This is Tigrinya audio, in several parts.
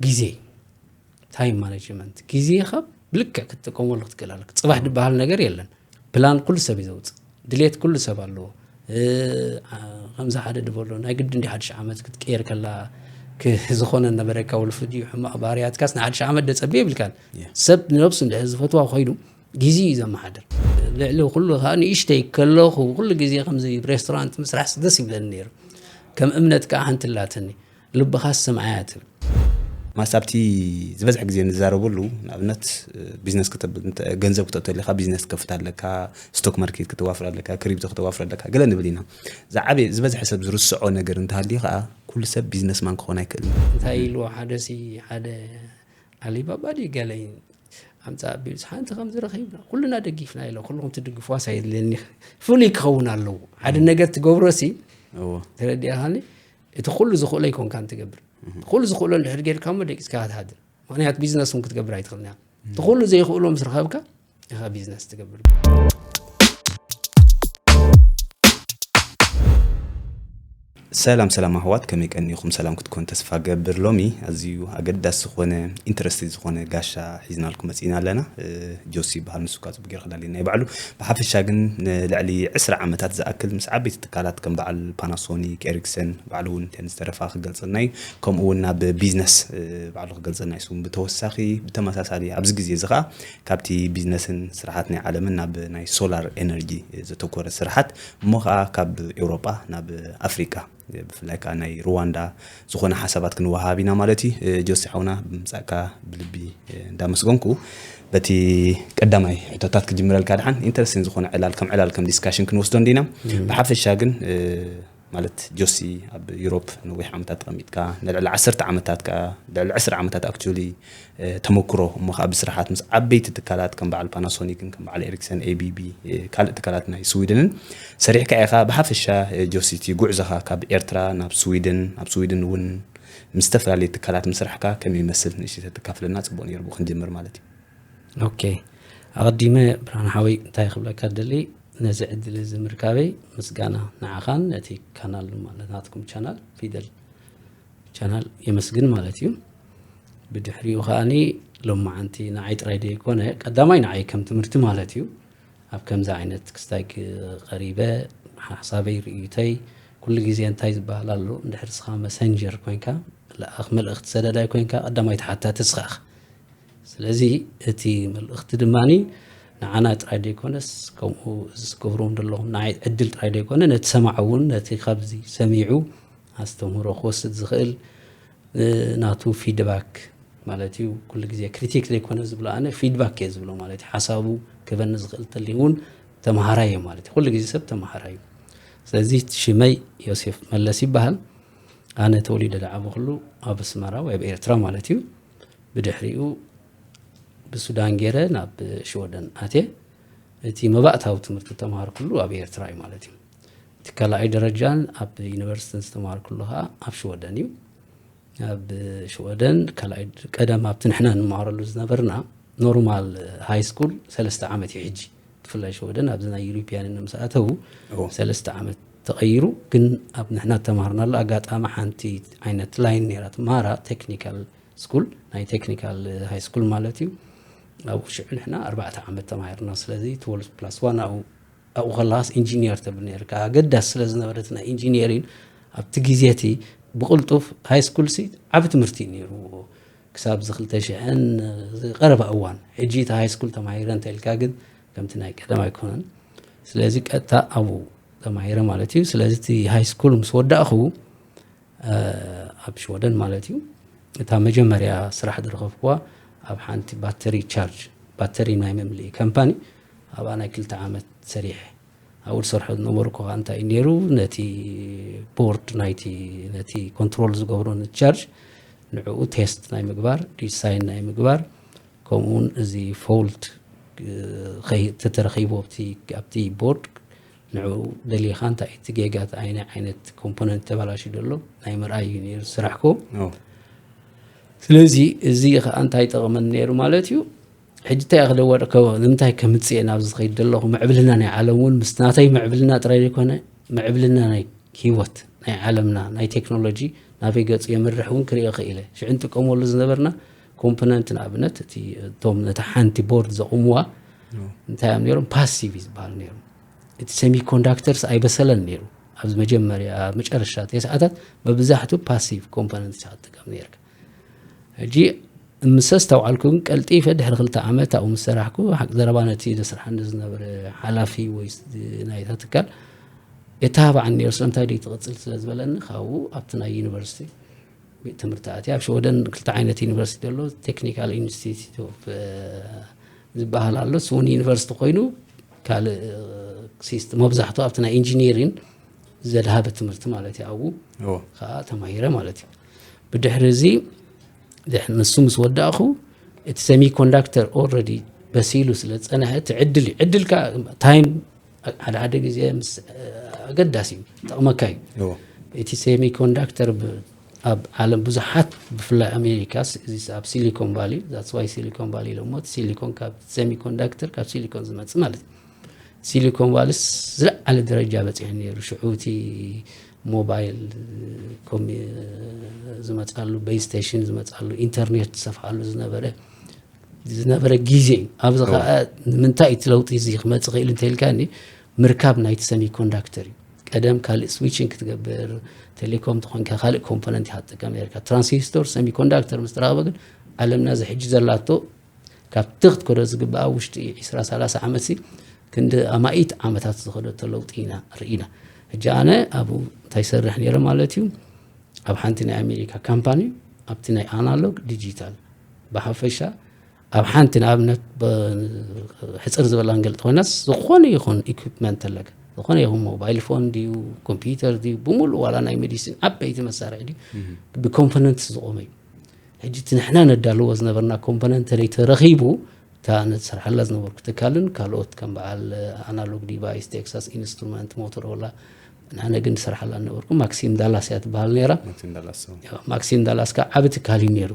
ግዜ፣ ታይም ማኔጅመንት፣ ግዜኻ ብልክዕ ክትጥቀመሉ ክትክእል ኣለካ። ጽባሕ ዝበሃል ነገር የለን። ፕላን ኩሉ ሰብ እዩ ዘውፅእ፣ ድሌት ኩሉ ሰብ ኣለዎ። ከምዚ ሓደ ድበሎ ናይ ግዲ እንዲ ሓድሽ ዓመት ክትቀየር ከላ ዝኾነ ነበረካ ውልፍ ድዩ ሕማቕ ባህርያትካስ ንሓድሽ ዓመት ደፀቢ የብልካን። ሰብ ንነብሱ እንድሕር ዝፈትዋ ኮይኑ ግዜ እዩ ዘመሓድር። ልዕሊ ኩሉ ከዓ ንእሽተይ ከለኹ ኩሉ ግዜ ከምዚ ሬስቶራንት ምስራሕ ደስ ይብለኒ ነይሩ። ከም እምነት ከዓ ሓንቲ ላትኒ፣ ልብኻ ስምዓያ ትብል። ማስ ኣብቲ ዝበዝሐ ግዜ ንዛረበሉ፣ ንኣብነት ቢዝነስ ገንዘብ ክተእተለካ ቢዝነስ ክከፍት ኣለካ፣ ስቶክ ማርኬት ክተዋፍር ኣለካ፣ ክሪፕቶ ክተዋፍር ኣለካ ገለ ንብል ኢና። ዝዓበየ ዝበዝሐ ሰብ ዝርስዖ ነገር እንተሃልዩ ከዓ ኩሉ ሰብ ቢዝነስማን ክኾን ኣይክእልን። እንታይ ኢልዎ ሓደ ሲ ሓደ ኣሊባባ ድዩ ገለ ኣምፃ ኣቢሉ ሓንቲ ከምዚ ረኺብና ኩልና ደጊፍና ኢለ ኩልኩም ትድግፍዋስ ኣይድልየኒ። ፍሉይ ክኸውን ኣለዎ ሓደ ነገር ትገብሮ ሲ ተረዲእኻኒ። እቲ ኩሉ ዝኽእሎ ኣይኮንካን ትገብር። ኩሉ ዝኽእሎ እንድሕር ጌርካ እሞ ደቂስካ ክትሃድር። ምኽንያቱ ቢዝነስ እውን ክትገብር ኣይትኽእልን እያ። እቲ ኩሉ ዘይኽእሎ ምስ ረኸብካ ኢኻ ቢዝነስ ትገብር። ሰላም ሰላም ኣሕዋት፣ ከመይ ቀኒኹም? ሰላም ክትኮን ተስፋ ገብር። ሎሚ ኣዝዩ ኣገዳሲ ዝኾነ ኢንተረስቲንግ ዝኾነ ጋሻ ሒዝናልኩም መፂና ኣለና። ጆሲ ይበሃል፣ ንሱ ከዓ ፅቡቅ ጌርካ ዳልየና እዩ ባዕሉ። ብሓፈሻ ግን ንልዕሊ ዕስራ ዓመታት ዝኣክል ምስ ዓበይቲ ትካላት ከም በዓል ፓናሶኒክ፣ ኤሪክሰን፣ ባዕሉ እውን እተን ዝተረፋ ክገልፀልና እዩ። ከምኡ እውን ናብ ቢዝነስ ባዕሉ ክገልፀልና እዩ። ብተወሳኺ ብተመሳሳሊ ኣብዚ ግዜ እዚ ከዓ ካብቲ ቢዝነስን ስራሓት ናይ ዓለምን ናብ ናይ ሶላር ኤነርጂ ዘተኮረ ስራሓት እሞ ከዓ ካብ ኤውሮጳ ናብ ኣፍሪቃ ብፍላይ ከዓ ናይ ሩዋንዳ ዝኾነ ሓሳባት ክንወሃብ ኢና ማለት እዩ። ጆሲ ሓውና ብምፃእካ ብልቢ እንዳመስገንኩ በቲ ቀዳማይ ሕቶታት ክጅምረልካ ድሓን ኢንተረስቲንግ ዝኾነ ዕላል ከም ዕላል ከም ዲስካሽን ክንወስዶ እንዲና። ብሓፈሻ ግን ማለት ጆሲ ኣብ ዩሮፕ ነዊሕ ዓመታት ተቐሚጥካ ንልዕሊ ዓሰርተ ዓመታት ከዓ ልዕሊ ዕስራ ዓመታት ኣክቹሊ ተመክሮ እሞ ከዓ ብስራሓት ምስ ዓበይቲ ትካላት ከም በዓል ፓናሶኒክን ከም በዓል ኤሪክሰን ኤቢቢ ካልእ ትካላት ናይ ስዊድንን ሰሪሕካ ኢኻ። ብሓፈሻ ጆሲ እቲ ጉዕዞኻ ካብ ኤርትራ ናብ ስዊድን ኣብ ስዊድን እውን ምስ ዝተፈላለዩ ትካላት ምስራሕካ ከመይ ይመስል ንእሽተይ ተካፍለና ፅቡቅ ነይሩ ብኡ ክንጅምር ማለት እዩ። ኦኬ፣ ኣቐዲመ ብርሃን ሓወይ እንታይ ክብለካ ደሊ ነዚ ዕድል እዚ ምርካበይ ምስጋና ንዓኻን ነቲ ካናል ማለት ናትኩም ቻናል ፊደል ቻናል የመስግን ማለት እዩ። ብድሕሪኡ ከዓኒ ሎማዓንቲ ንዓይ ጥራይ ዘይኮነ ቀዳማይ ንዓይ ከም ትምህርቲ ማለት እዩ። ኣብ ከምዚ ዓይነት ክስታይ ቀሪበ ሓሳበይ ርእይቶይ ኩሉ ግዜ እንታይ ዝበሃል ኣሎ እንድሕር ስኻ መሰንጀር ኮይንካ ለኣኽ መልእኽቲ ሰደዳይ ኮይንካ ቀዳማይ ተሓታቲ ስኻ ኢኻ። ስለዚ እቲ መልእኽቲ ድማ ንዓና ጥራይ ዘይኮነስ ከምኡ እዚ ዝገብሮም ዘለኹም ንዓይ ዕድል ጥራይ ዘይኮነ ነቲ ሰማዒ እውን ነቲ ካብዚ ሰሚዑ ኣስተምህሮ ክወስድ ዝኽእል ናቱ ፊድባክ ማለት እዩ። ኩሉ ግዜ ክሪቲክ ዘይኮነ ዝብሎ ኣነ ፊድባክ እየ ዝብሎ ማለት እዩ። ሓሳቡ ክበኒ ዝኽእል ተልዩ እውን ተምሃራይ እየ ማለት እዩ። ኩሉ ግዜ ሰብ ተምሃራይ እዩ። ስለዚ ሽመይ ዮሴፍ መለስ ይበሃል። ኣነ ተወሊደ ዝዓበኹሉ ኣብ ኣስመራ ወይ ኣብ ኤርትራ ማለት እዩ። ብድሕሪኡ ብሱዳን ገይረ ናብ ሽወደን ኣትየ። እቲ መባእታዊ ትምህርቲ ዝተምሃርኩሉ ኣብ ኤርትራ እዩ ማለት እዩ። እቲ ካልኣይ ደረጃን ኣብ ዩኒቨርሲቲን ዝተምሃርኩሉ ከዓ ኣብ ሽወደን እዩ። ኣብ ሽወደን ካልኣይ ቀደም ኣብቲ ንሕና ንመሃረሉ ዝነበርና ኖርማል ሃይ ስኩል ሰለስተ ዓመት እዩ። ሕጂ ብፍላይ ሽወደን ኣብዚ ናይ ዩሮፒያን ምስ ኣተዉ ሰለስተ ዓመት ተቐይሩ። ግን ኣብ ንሕና ተማሃርናሉ ኣጋጣሚ ሓንቲ ዓይነት ላይን ነይራ፣ ማራ ቴክኒካል ስኩል ናይ ቴክኒካል ሃይ ስኩል ማለት እዩ። ኣብኡ ሽዑ ንሕና ኣርባዕተ ዓመት ተማሂርና። ስለዚ ትወልቭ ፕላስ ዋን ኣብኡ ኣብኡ ከለኻስ ኢንጂኒየር ተብል ነይርካ። ኣገዳሲ ስለ ዝነበረት ናይ ኢንጂኒየሪን ኣብቲ ግዜ እቲ ብቕልጡፍ ሃይ ስኩል ሲ ዓቢ ትምህርቲ እዩ ነይሩ። ክሳብ እዚ ክልተ ሽሕን ቀረባ እዋን። ሕጂ እቲ ሃይ ስኩል ተማሂረ እንተ ኢልካ ግን ከምቲ ናይ ቀደም ኣይኮነን። ስለዚ ቀጥታ ኣብኡ ተማሂረ ማለት እዩ። ስለዚ እቲ ሃይ ስኩል ምስ ወዳእኹ ኣብ ሽወደን ማለት እዩ። እታ መጀመርያ ስራሕ ዝረኸብኩዋ ኣብ ሓንቲ ባተሪ ቻርጅ ባተሪ ናይ መምልኢ ካምፓኒ ኣብኣ ናይ ክልተ ዓመት ሰሪሐ። ኣብኡ ዝሰርሖ ዝነበርኩ ከዓ እንታይ እዩ ነይሩ ነቲ ቦርድ ናይቲ ነቲ ኮንትሮል ዝገብሮ ነቲ ቻርጅ ንዕኡ ቴስት ናይ ምግባር ዲሳይን ናይ ምግባር ከምኡውን እዚ ፎልት ተተረኺቡ ኣብቲ ቦርድ ንዕኡ ደሊኻ እንታይ እቲ ጌጋ ኣይነ ዓይነት ኮምፖነንት ተባላሽ ዘሎ ናይ ምርኣይ እዩ ነይሩ ስራሕኮ። ስለዚ እዚ ከዓ እንታይ ጠቕመን ነይሩ ማለት እዩ። ሕጂ እንታይ ክደወር ንምንታይ ከምፅእ ናብ ዝኸይድ ዘለኹ ምዕብልና ናይ ዓለም እውን ምስ ናተይ ምዕብልና ጥራይ ዘይኮነ ምዕብልና ናይ ህይወት ናይ ዓለምና ናይ ቴክኖሎጂ ናበይ ገጹ የምርሕ እውን ክሪኦ ክኢለ። ሽዑ እንጥቀመሉ ዝነበርና ኮምፖነንት፣ ንኣብነት እቲ እቶም ነታ ሓንቲ ቦርድ ዘቑምዋ እንታይ እዮም ነይሮም? ፓሲቭ ዝበሃሉ ነይሮም። እቲ ሴሚኮንዳክተርስ ኣይበሰለን ነይሩ። ኣብዚ መጀመርያ፣ ኣብ መጨረሻ ተስዓታት መብዛሕቱ ፓሲቭ ኮምፖነንት ኢኻ ትጥቀም ነይርካ። ሕጂ ምስ ኣስተውዓልኩ ግን ቀልጢፈ ድሕሪ ክልተ ዓመት ኣብኡ ምስ ሰራሕኩ፣ ሓቂ ዘረባ ነቲ ዘስርሓኒ ዝነበረ ሓላፊ ወይ ስ-፣ ናይታ ትካል የተባብዓኒ ነይሩ። ስለምንታይ ደይ ትቕጽል ስለ ዝበለኒ፣ ካብኡ ኣብቲ ናይ ዩኒቨርሲቲ ቤት ትምህርቲ ኣትየ። ኣብ ሽወደን ክልተ ዓይነት ዩኒቨርሲቲ ኣሎ። ቴክኒካል ኢንስቲትዩት ኦፍ ዝበሃል ኣሎ። እሱ እውን ዩኒቨርሲቲ ኮይኑ ካልእ ሲስተም፣ መብዛሕትኡ ኣብቲ ናይ ኢንጂኒሪን ዘድሃበ ትምህርቲ ማለት እዩ። ኣብኡ እዎ። ከዓ ተማሂረ ማለት እዩ። ብድሕሪ እዚ ድሕ-፣ ንሱ ምስ ወዳእኹ፣ እቲ ሴሚኮንዳክተር ኦልሬዲ በሲሉ ስለ ዝጸንሐ፣ እቲ ዕድል እዩ። ዕድል ከዓ ታይም ሓደ ሓደ ግዜ ምስ ኣገዳሲ እዩ፣ ጠቕመካ እዩ። እዎ። እቲ ሴሚኮንዳክተር ብ-፣ ኣብ ዓለም ብዙሓት፣ ብፍላይ ኣሜሪካ ስ-፣ እዚ ኣብ ሲሊኮን ቫሊ፣ that's why ሲሊኮን ቫሊ ኢሎሞ፣ እቲ ሲሊኮን ካብ ሴሚኮንዳክተር ካብ ሲሊኮን ዝመጽእ ማለት እዩ። ሲሊኮን ቫሊ ዝለዓለ ደረጃ በጺሑ ነይሩ። ሽዑ እቲ ሞባይል ኮሚ-፣ ዝመጻሉ፣ ቤዝ ስቴሽን ዝመጻሉ፣ ኢንተርኔት ዝሰፍሓሉ ዝነበረ ዝነበረ ግዜ እዩ። ኣብዚ እዎ። ከዓ ንምንታይ እቲ ለውጢ እዚ ክመጽእ ክእል እንተኢልካኒ፣ ምርካብ ናይቲ ሰሚኮንዳክተር እዩ። ቀደም ካልእ ስዊችን ክትገብር፣ ቴሌኮም ተኾንካ ካልእ ኮምፖነንት ኢኻ ትጥቀም ነርካ። ትራንሲስቶር ሰሚኮንዳክተር ምስ ተረኸበ ግን ዓለምና እዚ ሕጂ ዘላቶ ካብ ትኽ ክትከዶ ዝግባኣ ውሽጢ ዒስራ ሰላሳ ዓመት ሲ ክንዲ ኣማኢት ዓመታት ዝኸደቶ ለውጢ ኢና ርኢና። ሕጂ ኣነ ኣብኡ እንታይ ይሰርሕ ነይረ ማለት እዩ? ኣብ ሓንቲ ናይ ኣሜሪካ ካምፓኒ ኣብቲ ናይ ኣናሎግ ዲጂታል ብሓፈሻ ኣብ ሓንቲ ንኣብነት ብ-፣ ሕፅር ዝበላ ንገልፅ ኮይናስ ዝኾነ ይኹን ኢኩፕመንት ኣለካ፣ ዝኾነ ይኹን ሞባይል ፎን ድዩ ኮምፒውተር ድዩ ብምሉእ ዋላ ናይ ሜዲሲን ዓበይቲ መሳርሒ ድዩ ብኮምፖነንት ዝቆመ እዩ። ሕጂ እቲ ንሕና ነዳልዎ ዝነበርና ኮምፖነንት ተለይ ተረኺቡ እታ ነሰርሓላ ዝነበርኩ ትካልን ካልኦት ከም በዓል ኣናሎግ ዲቫይስ ቴክሳስ ኢንስትሩመንት ሞቶሮላ ንሕና ግን ዝሰርሓላ ነበርኩ ማክሲም ዳላስ እያ ትበሃል ነይራ። ማክሲም ዳላስ ማክሲም ዳላስ ከዓ ዓቢ ትካል እዩ ነይሩ።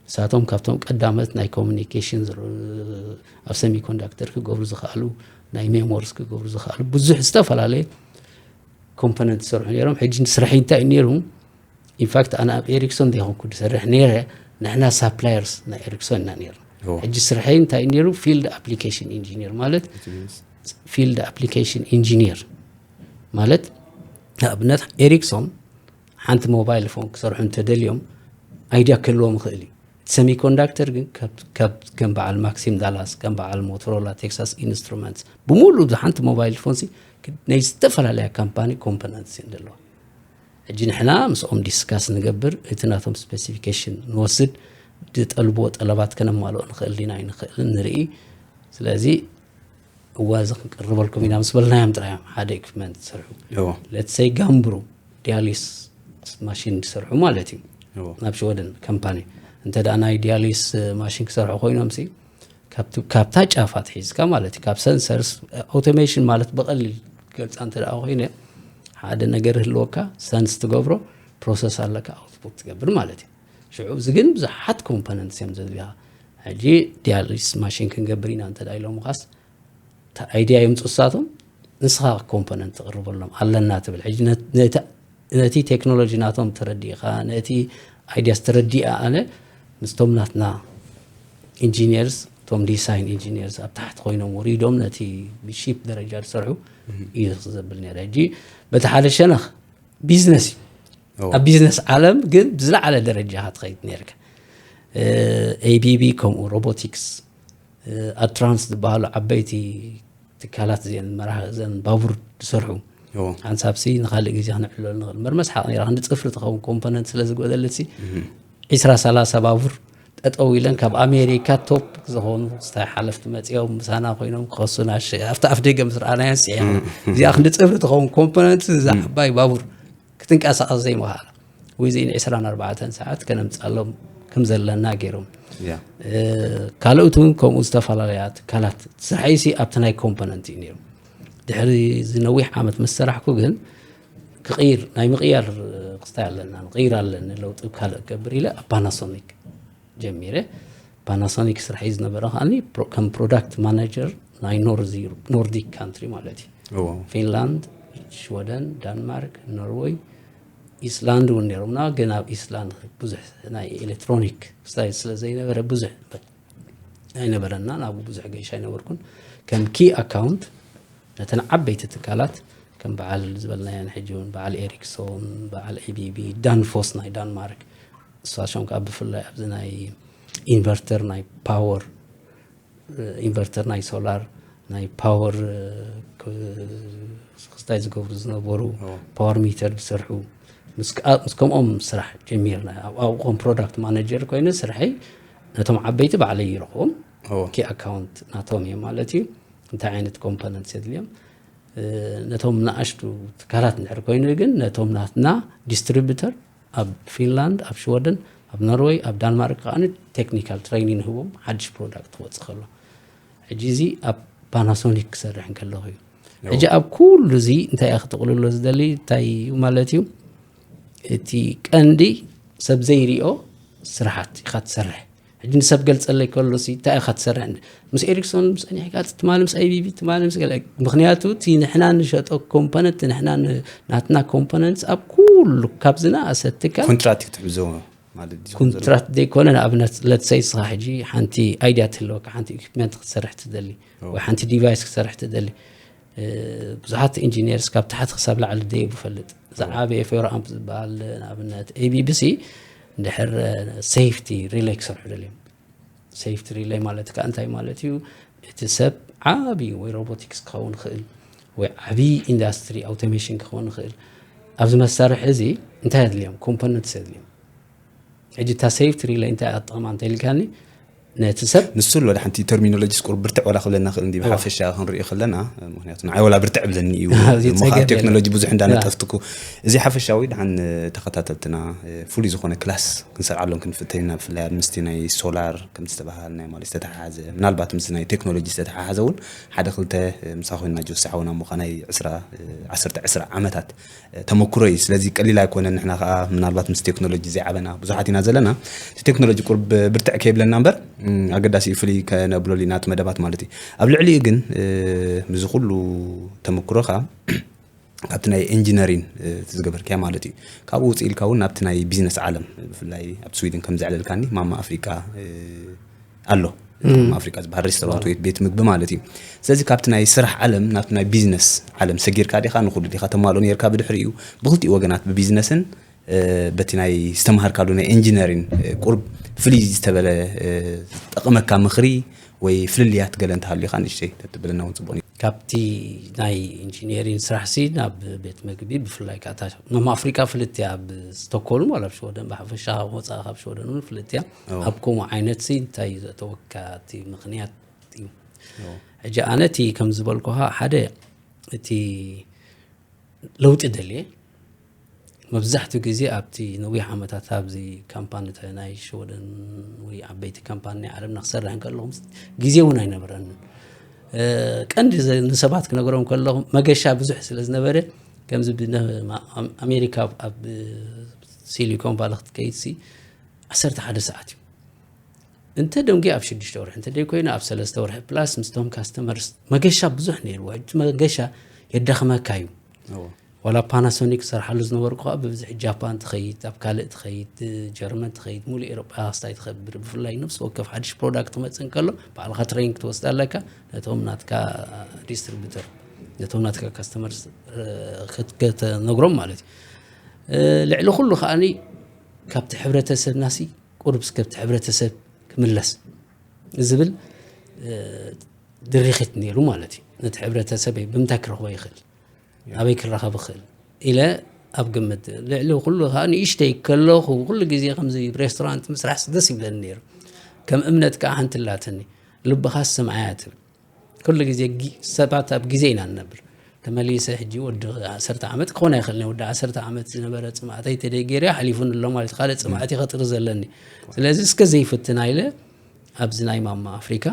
ንሳቶም ካብቶም ቀዳመት ናይ ኮሚኒኬሽን ዝር-፣ ኣብ ሰሚኮንዳክተር ክገብሩ ዝኽኣሉ ናይ ሜሞርስ ክገብሩ ዝኽኣሉ ብዙሕ ዝተፈላለየ ኮምፖነንት ዝሰርሑ ነይሮም። ሕጂ ስራሐይ እንታይ እዩ ነይሩ? ኢንፋክት ኣነ ኣብ ኤሪክሶን ዘይኮንኩ ዝሰርሕ ነይረ፣ ንሕና ሳፕላየርስ ናይ ኤሪክሶን ኢና ነይርና። ኦ። ሕጂ ስርሐይ እንታይ እዩ ነይሩ? ፊልድ ኣፕሊኬሽን ኢንጂኒር ማለት ፊልድ ኣፕሊኬሽን ኢንጂኒር ማለት ንኣብነት ኤሪክሶን ሓንቲ ሞባይል ፎን ክሰርሑ እንተደልዮም ኣይድያ ክህልዎም ይኽእል እዩ። ሰሚኮንዳክተር ግን ካብ፣ ካብ ከም በዓል ማክሲም ዳላስ፣ ከም በዓል ሞቶሮላ፣ ቴክሳስ ኢንስትሩመንትስ ብምሉእ ሓንቲ ሞባይል ፎን ሲ ናይ ዝተፈላለያ ካምፓኒ ኮምፖነንትስ እየን ዘለዋ። ሕጂ ንሕና ምስኦም ዲስካስ ንገብር፣ እቲ ናቶም ስፔሲፊኬሽን ንወስድ፣ ዝጠልብዎ ጠለባት ከነማልኦ ንኽእል ዲና ኣይንኽእልን ንርኢ። ስለዚ እዋ እዚ ክንቅርበልኩም ኢና ምስ በልናዮም ጥራዮም ሓደ ኢኩፕመንት ዝሰርሑ እዎ። ሌትሰይ ጋምብሩ ዲያሊስ ማሽን ዝሰርሑ ማለት እዩ። እዎ። ናብ ሽወደን ካምፓኒ እንተ ደኣ ናይ ዲያሊስ ማሽን ክሰርሑ ኮይኖም ሲ ካብቲ፣ ካብታ ጫፋት ሒዝካ ማለት እዩ፣ ካብ ሰንሰርስ፣ ኣውቶሜሽን ማለት ብቐሊል ገልጻ እንተ ደኣ ኮይነ ሓደ ነገር ህልወካ ሰንስ ትገብሮ ፕሮሰስ ኣለካ ኣውትፑት ትገብር ማለት እዩ። ሽዑ እዚ ግን ብዙሓት ኮምፖነንትስ እዮም ዘድልያ። ሕጂ ዲያሊስ ማሽን ክንገብር ኢና እንተ ደኣ ኢሎምኻስ እታ ኣይድያ የምፅኡ ንሳቶም፣ ንስኻ ኮምፖነንት ትቕርበሎም ኣለና ትብል። ሕጂ ነት-፣ ነቲ፣ ነቲ ቴክኖሎጂ ናቶም ተረዲእኻ፣ ነቲ ኣይድያስ ተረዲኣ ኣነ ምስቶም ናትና ኢንጂኒርስ፣ እቶም ዲሳይን ኢንጂኒርስ ኣብ ታሕቲ ኮይኖም ወሪዶም ነቲ ብሺፕ ደረጃ ዝሰርሑ እዩ ዘብል ነይረ። ሕጂ በቲ ሓደ ሸነኽ ቢዝነስ እዩ። ኦ። ኣብ ቢዝነስ ዓለም ግን ብዝለዓለ ደረጃ ኢኻ ትኸይድ ነይርካ። ኤቢቢ ከምኡ፣ ሮቦቲክስ፣ ኣድትራንስ ዝበሃሉ ዓበይቲ ትካላት እዚአን መራህ-፣ እዘን ባቡር ዝሰርሑ ኦ። ሓንሳብ ሲ ንኻልእ ግዜ ክነዕልሎ ንኽእል። መርመስ ሓቕ ነይራ ክንዲ ፅፍሪ ትኸውን ኮምፖነንት ስለ ዝጎደለት ሲ ዒስራ ሰላሳ ባቡር ጠጠው ኢለን ካብ ኣሜሪካ ቶፕ ዝኾኑ ክስታይ ሓለፍቲ መፂኦም ምሳና ኮይኖም ክኸሱና ሸ-፣ ኣብቲ ኣፍ ደገ ምስ ረኣናየን ስዒና። እዚኣ ክንዲ ፅፍሪ ትኸውን ኮምፖነንት እዛ ዓባይ ባቡር ክትንቀሳቐስ ዘይምኽኣላ ዊዝኢን ዒስራን ኣርባዕተን ሰዓት ከነምፅኣሎም ከም ዘለና ገይሮም። ያ። እ፣ ካልኦት እውን ከምኡ ዝተፈላለያ ትካላት ስርሐይሲ ኣብቲ ናይ ኮምፖነንት እዩ ነይሩ። ድሕሪ እዚ ነዊሕ ዓመት ምስ ሰራሕኩ ግን ክቕይር፣ ናይ ምቕያር ክስታይ ኣለና፣ ንቕይር ኣለኒ፣ ለውጢ ካልእ ክገብር ኢለ ኣብ ፓናሶኒክ ጀሚረ። ፓናሶኒክ ስርሐይ ዝነበረ ከዓኒ ፕሮ-፣ ከም ፕሮዳክት ማናጀር ናይ ኖርዚ-፣ ኖርዲክ ካንትሪ ማለት እዩ። እዎ። ፊንላንድ፣ ሽወደን፣ ዳንማርክ፣ ኖርወይ፣ ኢስላንድ እውን ነይሮምና፣ ግን ኣብ ኢስላንድ ብዙሕ ናይ ኤሌክትሮኒክ ክስታይ ስለ ዘይነበረ ብዙሕ ኣይነበረና፣ ናብኡ ብዙሕ ገይሽ ኣይነበርኩን። ከም ኪ ኣካውንት ነተን ዓበይቲ ትካላት ከም በዓል ዝበልናየን ሕጂ እውን በዓል ኤሪክሶን፣ በዓል ኤቢቢ፣ ዳንፎስ ናይ ዳንማርክ፣ እሳቶም ከዓ ብፍላይ ኣብዚ ናይ ኢንቨርተር ናይ ፓወር ኢንቨርተር ናይ ሶላር ናይ ፓወር ክስታይ ዝገብሩ ዝነበሩ ፓወር ሚተር ዝሰርሑ ምስ ከምኦም ስራሕ ጀሚርና። ኣብኡ ከም ፕሮዳክት ማነጀር ኮይነ ስርሐይ ነቶም ዓበይቲ ባዕለይ ይረኽቦም። ኪ ኣካውንት ናቶም እዮም ማለት እዩ። እንታይ ዓይነት ኮምፖነንት የድልዮም? ነቶም ንኣሽቱ ትካላት እንድሕር ኮይኑ ግን ነቶም ናትና ዲስትሪቢተር ኣብ ፊንላንድ፣ ኣብ ሽወደን፣ ኣብ ኖርወይ፣ ኣብ ዳንማርክ ከኣ ቴክኒካል ትሬኒንግ ንህቦም ሓድሽ ፕሮዳክት ክወፅእ ከሎ። ሕጂ እዚ ኣብ ፓናሶኒክ ክሰርሕ እንከለኹ እዩ። ሕጂ ኣብ ኩሉ እዚ እንታይ እየ ክጥቕልሎ ዝደሊ እንታይ እዩ ማለት እዩ? እቲ ቀንዲ ሰብ ዘይሪኦ ስራሓት ኢኻ ትሰርሕ። ሕጂ ንሰብ ገልፀለይ ከሎ ሲ እንታይ ኢኻ ትሰርሕ? ምስ ኤሪክሶን ምስ ጸኒሕካ ትማሊ ምስ ኣይቢቢ ትማሊ ምስ ገለ፣ ምክንያቱ እቲ ንሕና ንሸጦ ኮምፖነንት ንሕና ን- ናትና ኮምፖነንትስ ኣብ ኩሉ ካብ ዝነኣሰ ትካል ኮንትራክት ትሕዞ ማለት ድዩ? ኮንትራክት ዘይኮነ ንኣብነት ለትሰይ ስኻ ሕጂ ሓንቲ ኣይድያ ትህልወካ ሓንቲ ኢኩፕመንት ክትሰርሕ ትደሊ ወይ ሓንቲ ዲቫይስ ክትሰርሕ ትደሊ ብዙሓት ኢንጂኒርስ ካብ ታሕቲ ክሳብ ላዕሊ ደይቡ ፈልጥ ዝዓበየ ፌሮ ኣምፕ ዝበሃል ንኣብነት ኤቢቢሲ እንድሕር ሴፍቲ ሪሌይ ክሰርሑ ደልዮም ሴፍቲ ሪሌይ ማለት ከዓ እንታይ ማለት እዩ እቲ ሰብ ዓብዩ ወይ ሮቦቲክስ ክኸውን ይኽእል ወይ ዓብዪ ኢንዳስትሪ ኣውቶሜሽን ክኸውን ይኽእል ኣብዚ መሳርሒ እዚ እንታይ ኣድልዮም ኮምፖነንትስ ኣድልዮም ሕጂ እታ ሴፍቲ ሪሌይ እንታይ ኣጠቕማ እንተ ኢልካኒ ነቲ ሰብ ንሱ ኣሎ ሓንቲ ተርሚኖሎጂስ ቁር ብርትዕ ወላ ክብለና ክእል እንዲ ብሓፈሻ ክንሪኦ ከለና ምክንያቱ ንዓይ ወላ ብርትዕ ብለኒ እዩ እሞ ከዓ ቴክኖሎጂ ብዙሕ እንዳነጠፍትኩ እዚ ሓፈሻዊ ድሓን ተኸታተልትና ፍሉይ ዝኾነ ክላስ ክንሰርዓሎም ክንፍተን ኢና ብፍላይ ኣብ ምስቲ ናይ ሶላር ከም ዝተባሃል ናይ ማለት ዝተተሓሓዘ ምናልባት ምስ ናይ ቴክኖሎጂ ዝተተሓሓዘ እውን ሓደ ክልተ ምሳ ኮይና ጆሲ ሓውና ምዃ ናይ ዕስራ ዓሰርተ ዕስራ ዓመታት ተመክሮ እዩ ስለዚ ቀሊል ኣይኮነን ንሕና ከዓ ምናልባት ምስ ቴክኖሎጂ ዘይዓበና ብዙሓት ኢና ዘለና እቲ ቴክኖሎጂ ቁርብ ብርትዕ ከይብለና እምበር ኣገዳሲ እዩ ፍልይ ከነብለሉ ኢና እቲ መደባት ማለት እዩ ኣብ ልዕሊኡ ግን ምዚ ኩሉ ተመክሮካ ካብቲ ናይ ኢንጂነሪን ዝገበርካያ ማለት እዩ ካብኡ ውፅእ ኢልካ እውን ናብቲ ናይ ቢዝነስ ዓለም ብፍላይ ኣብ ስዊድን ከም ዘዕለልካኒ ማማ ኣፍሪቃ ኣሎ ማማ ኣፍሪቃ ዝበሃል ሬስቶራንት ወይ ቤት ምግቢ ማለት እዩ ስለዚ ካብቲ ናይ ስራሕ ዓለም ናብቲ ናይ ቢዝነስ ዓለም ሰጊርካ ዲኻ ንኩሉ ዲኻ ተማልኦ ነርካ ብድሕሪኡ ብክልቲኡ ወገናት ብቢዝነስን በቲ ናይ ዝተምሃርካሉ ናይ ኢንጂነሪን ቁርብ ፍልይ ዝተበለ ጠቕመካ ምኽሪ ወይ ፍልልያት ገለ እንተሃልዩ ካ ንእሽተይ ተትብለና እውን ፅቡቅ ካብቲ ናይ ኢንጂነሪን ስራሕ ሲ ናብ ቤት ምግቢ ብፍላይ ከኣታ ኖም ኣፍሪቃ ፍልጥያ ኣብ ስቶኮልም ዋላ ኣብ ሽወደን ብሓፈሻ ወፃእ ካብ ሽወደን እውን ፍልጥያ ኣብ ከምኡ ዓይነት ሲ እንታይ ዘእተወካ እቲ ምክንያት እዩ ሕጂ ኣነ እቲ ከም ዝበልኩኻ ሓደ እቲ ለውጢ ደልየ መብዛሕትኡ ግዜ ኣብቲ ነዊሕ ዓመታት ኣብዚ ካምፓኒተ ናይ ሽወደን ወይ ዓበይቲ ካምፓኒ ናይ ዓለምና ክሰርሕ እንከለኹ ግዜ እውን ኣይነበረንን ቀንዲ ንሰባት ክነግሮም ከለኹ መገሻ ብዙሕ ስለ ዝነበረ ከምዚ ኣሜሪካ ኣብ ሲሊኮን ቫሊ ክትከይድ ሲ ዓሰርተ ሓደ ሰዓት እዩ እንተ ደንጉ ኣብ ሽዱሽተ ወርሒ እንተ ደይኮይኑ ኣብ ሰለስተ ወርሒ ፕላስ ምስቶም ካስተመርስ መገሻ ብዙሕ ነይርዎ ሕጂ መገሻ የዳኽመካ እዩ ዋላ ፓናሶኒክ ዝሰርሓሉ ዝነበርኩ ከዓ ብብዝሒ ጃፓን ትኸይድ ኣብ ካልእ ትኸይድ ጀርመን ትኸይድ ሙሉእ ኤሮጳ ክስታይ ትኸብር ብፍላይ ነፍሲ ወከፍ ሓድሽ ፕሮዳክት ክመፅእ እንከሎ ባዕልካ ትሬኒንግ ክትወስድ ኣለካ ነቶም ናትካ ዲስትሪቢተር ነቶም ናትካ ካስተመር ክትነግሮም ማለት እዩ ልዕሊ ኩሉ ከዓኒ ካብቲ ሕብረተሰብናሲ ቁሩብ እስከ ኣብቲ ሕብረተሰብ ክምለስ ዝብል ድሪኺት ነይሩ ማለት እዩ። ነቲ ሕብረተሰበይ ብምንታይ ክረኽቦ ይኽእል፣ ኣበይ ክራኸብ ይኽእል ኢለ ኣብ ግምት ልዕሊ ኩሉ ከዓ ንእሽተይ ከለኹ ኩሉ ግዜ ከምዚ ሬስቶራንት ምስራሕ ደስ ይብለኒ ነይሩ። ከም እምነት ከዓ ሓንቲ ኣላትኒ፣ ልብኻ ስምዓያ ትብል። ኩሉ ግዜ ሰባት ኣብ ግዜ ኢና ንነብር። ተመሊሰ ሕጂ ወዲ ዓሰርተ ዓመት ክኾን ኣይኽእልን፣ ወዲ ዓሰርተ ዓመት ዝነበረ ፅምኣተይ ተደይ ገይረ ሓሊፉኒ ኣሎ ማለት ካልእ ፅምኣት ይኸጥር ዘለኒ። ስለዚ እስከ ዘይፍትና ኢለ ኣብዚ ናይ ማማ ኣፍሪካ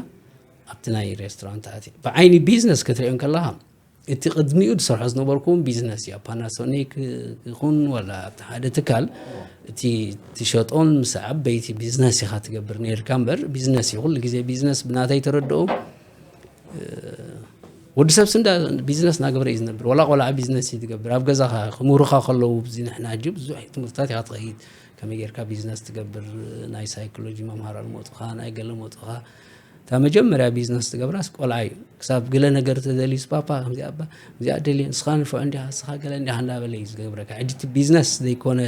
ኣብቲ ናይ ሬስቶራንት ኣትየ። ብዓይኒ ቢዝነስ ክትሪኦ እንከለኻ እቲ ቅድሚኡ ዝሰርሖ ዝነበርኩ እውን ቢዝነስ እዩ። ኣብ ፓናሶኒክ ይኹን ዋላ ኣብቲ ሓደ ትካል እቲ ትሸጦን ምስ ዓበይቲ ቢዝነስ ኢኻ ትገብር ነርካ እምበር ቢዝነስ እዩ። ኩሉ ግዜ ቢዝነስ ብናተይ ተረድኦ ወዲ ሰብ ስንዳ ቢዝነስ እናገበረ እዩ ዝነብር። ወላ ቆልዓ ቢዝነስ እዩ ትገብር። ኣብ ገዛኻ ክምህሩኻ ከለዉ፣ እዚ ንሕና ሕጂ ብዙሕ ትምህርትታት ኢኻ ትኸይድ። ከመይ ጌርካ ቢዝነስ ትገብር፣ ናይ ሳይኮሎጂ መምሃር ኣልመጡኻ፣ ናይ ገለ መጡኻ። እታ መጀመርያ ቢዝነስ ትገብራስ ቆልዓ እዩ። ክሳብ ገለ ነገር ተደልዩስ፣ "ፓፓ፣ ከምዚኣ እባ፣ ከምዚኣ ደልየ፣ ንስኻ ንፉዕ እንዲኻ፣ ንስኻ ገለ እንዲኻ" እንዳበለ እዩ ዝገብረካ። ሕጂ እቲ ቢዝነስ ዘይኮነ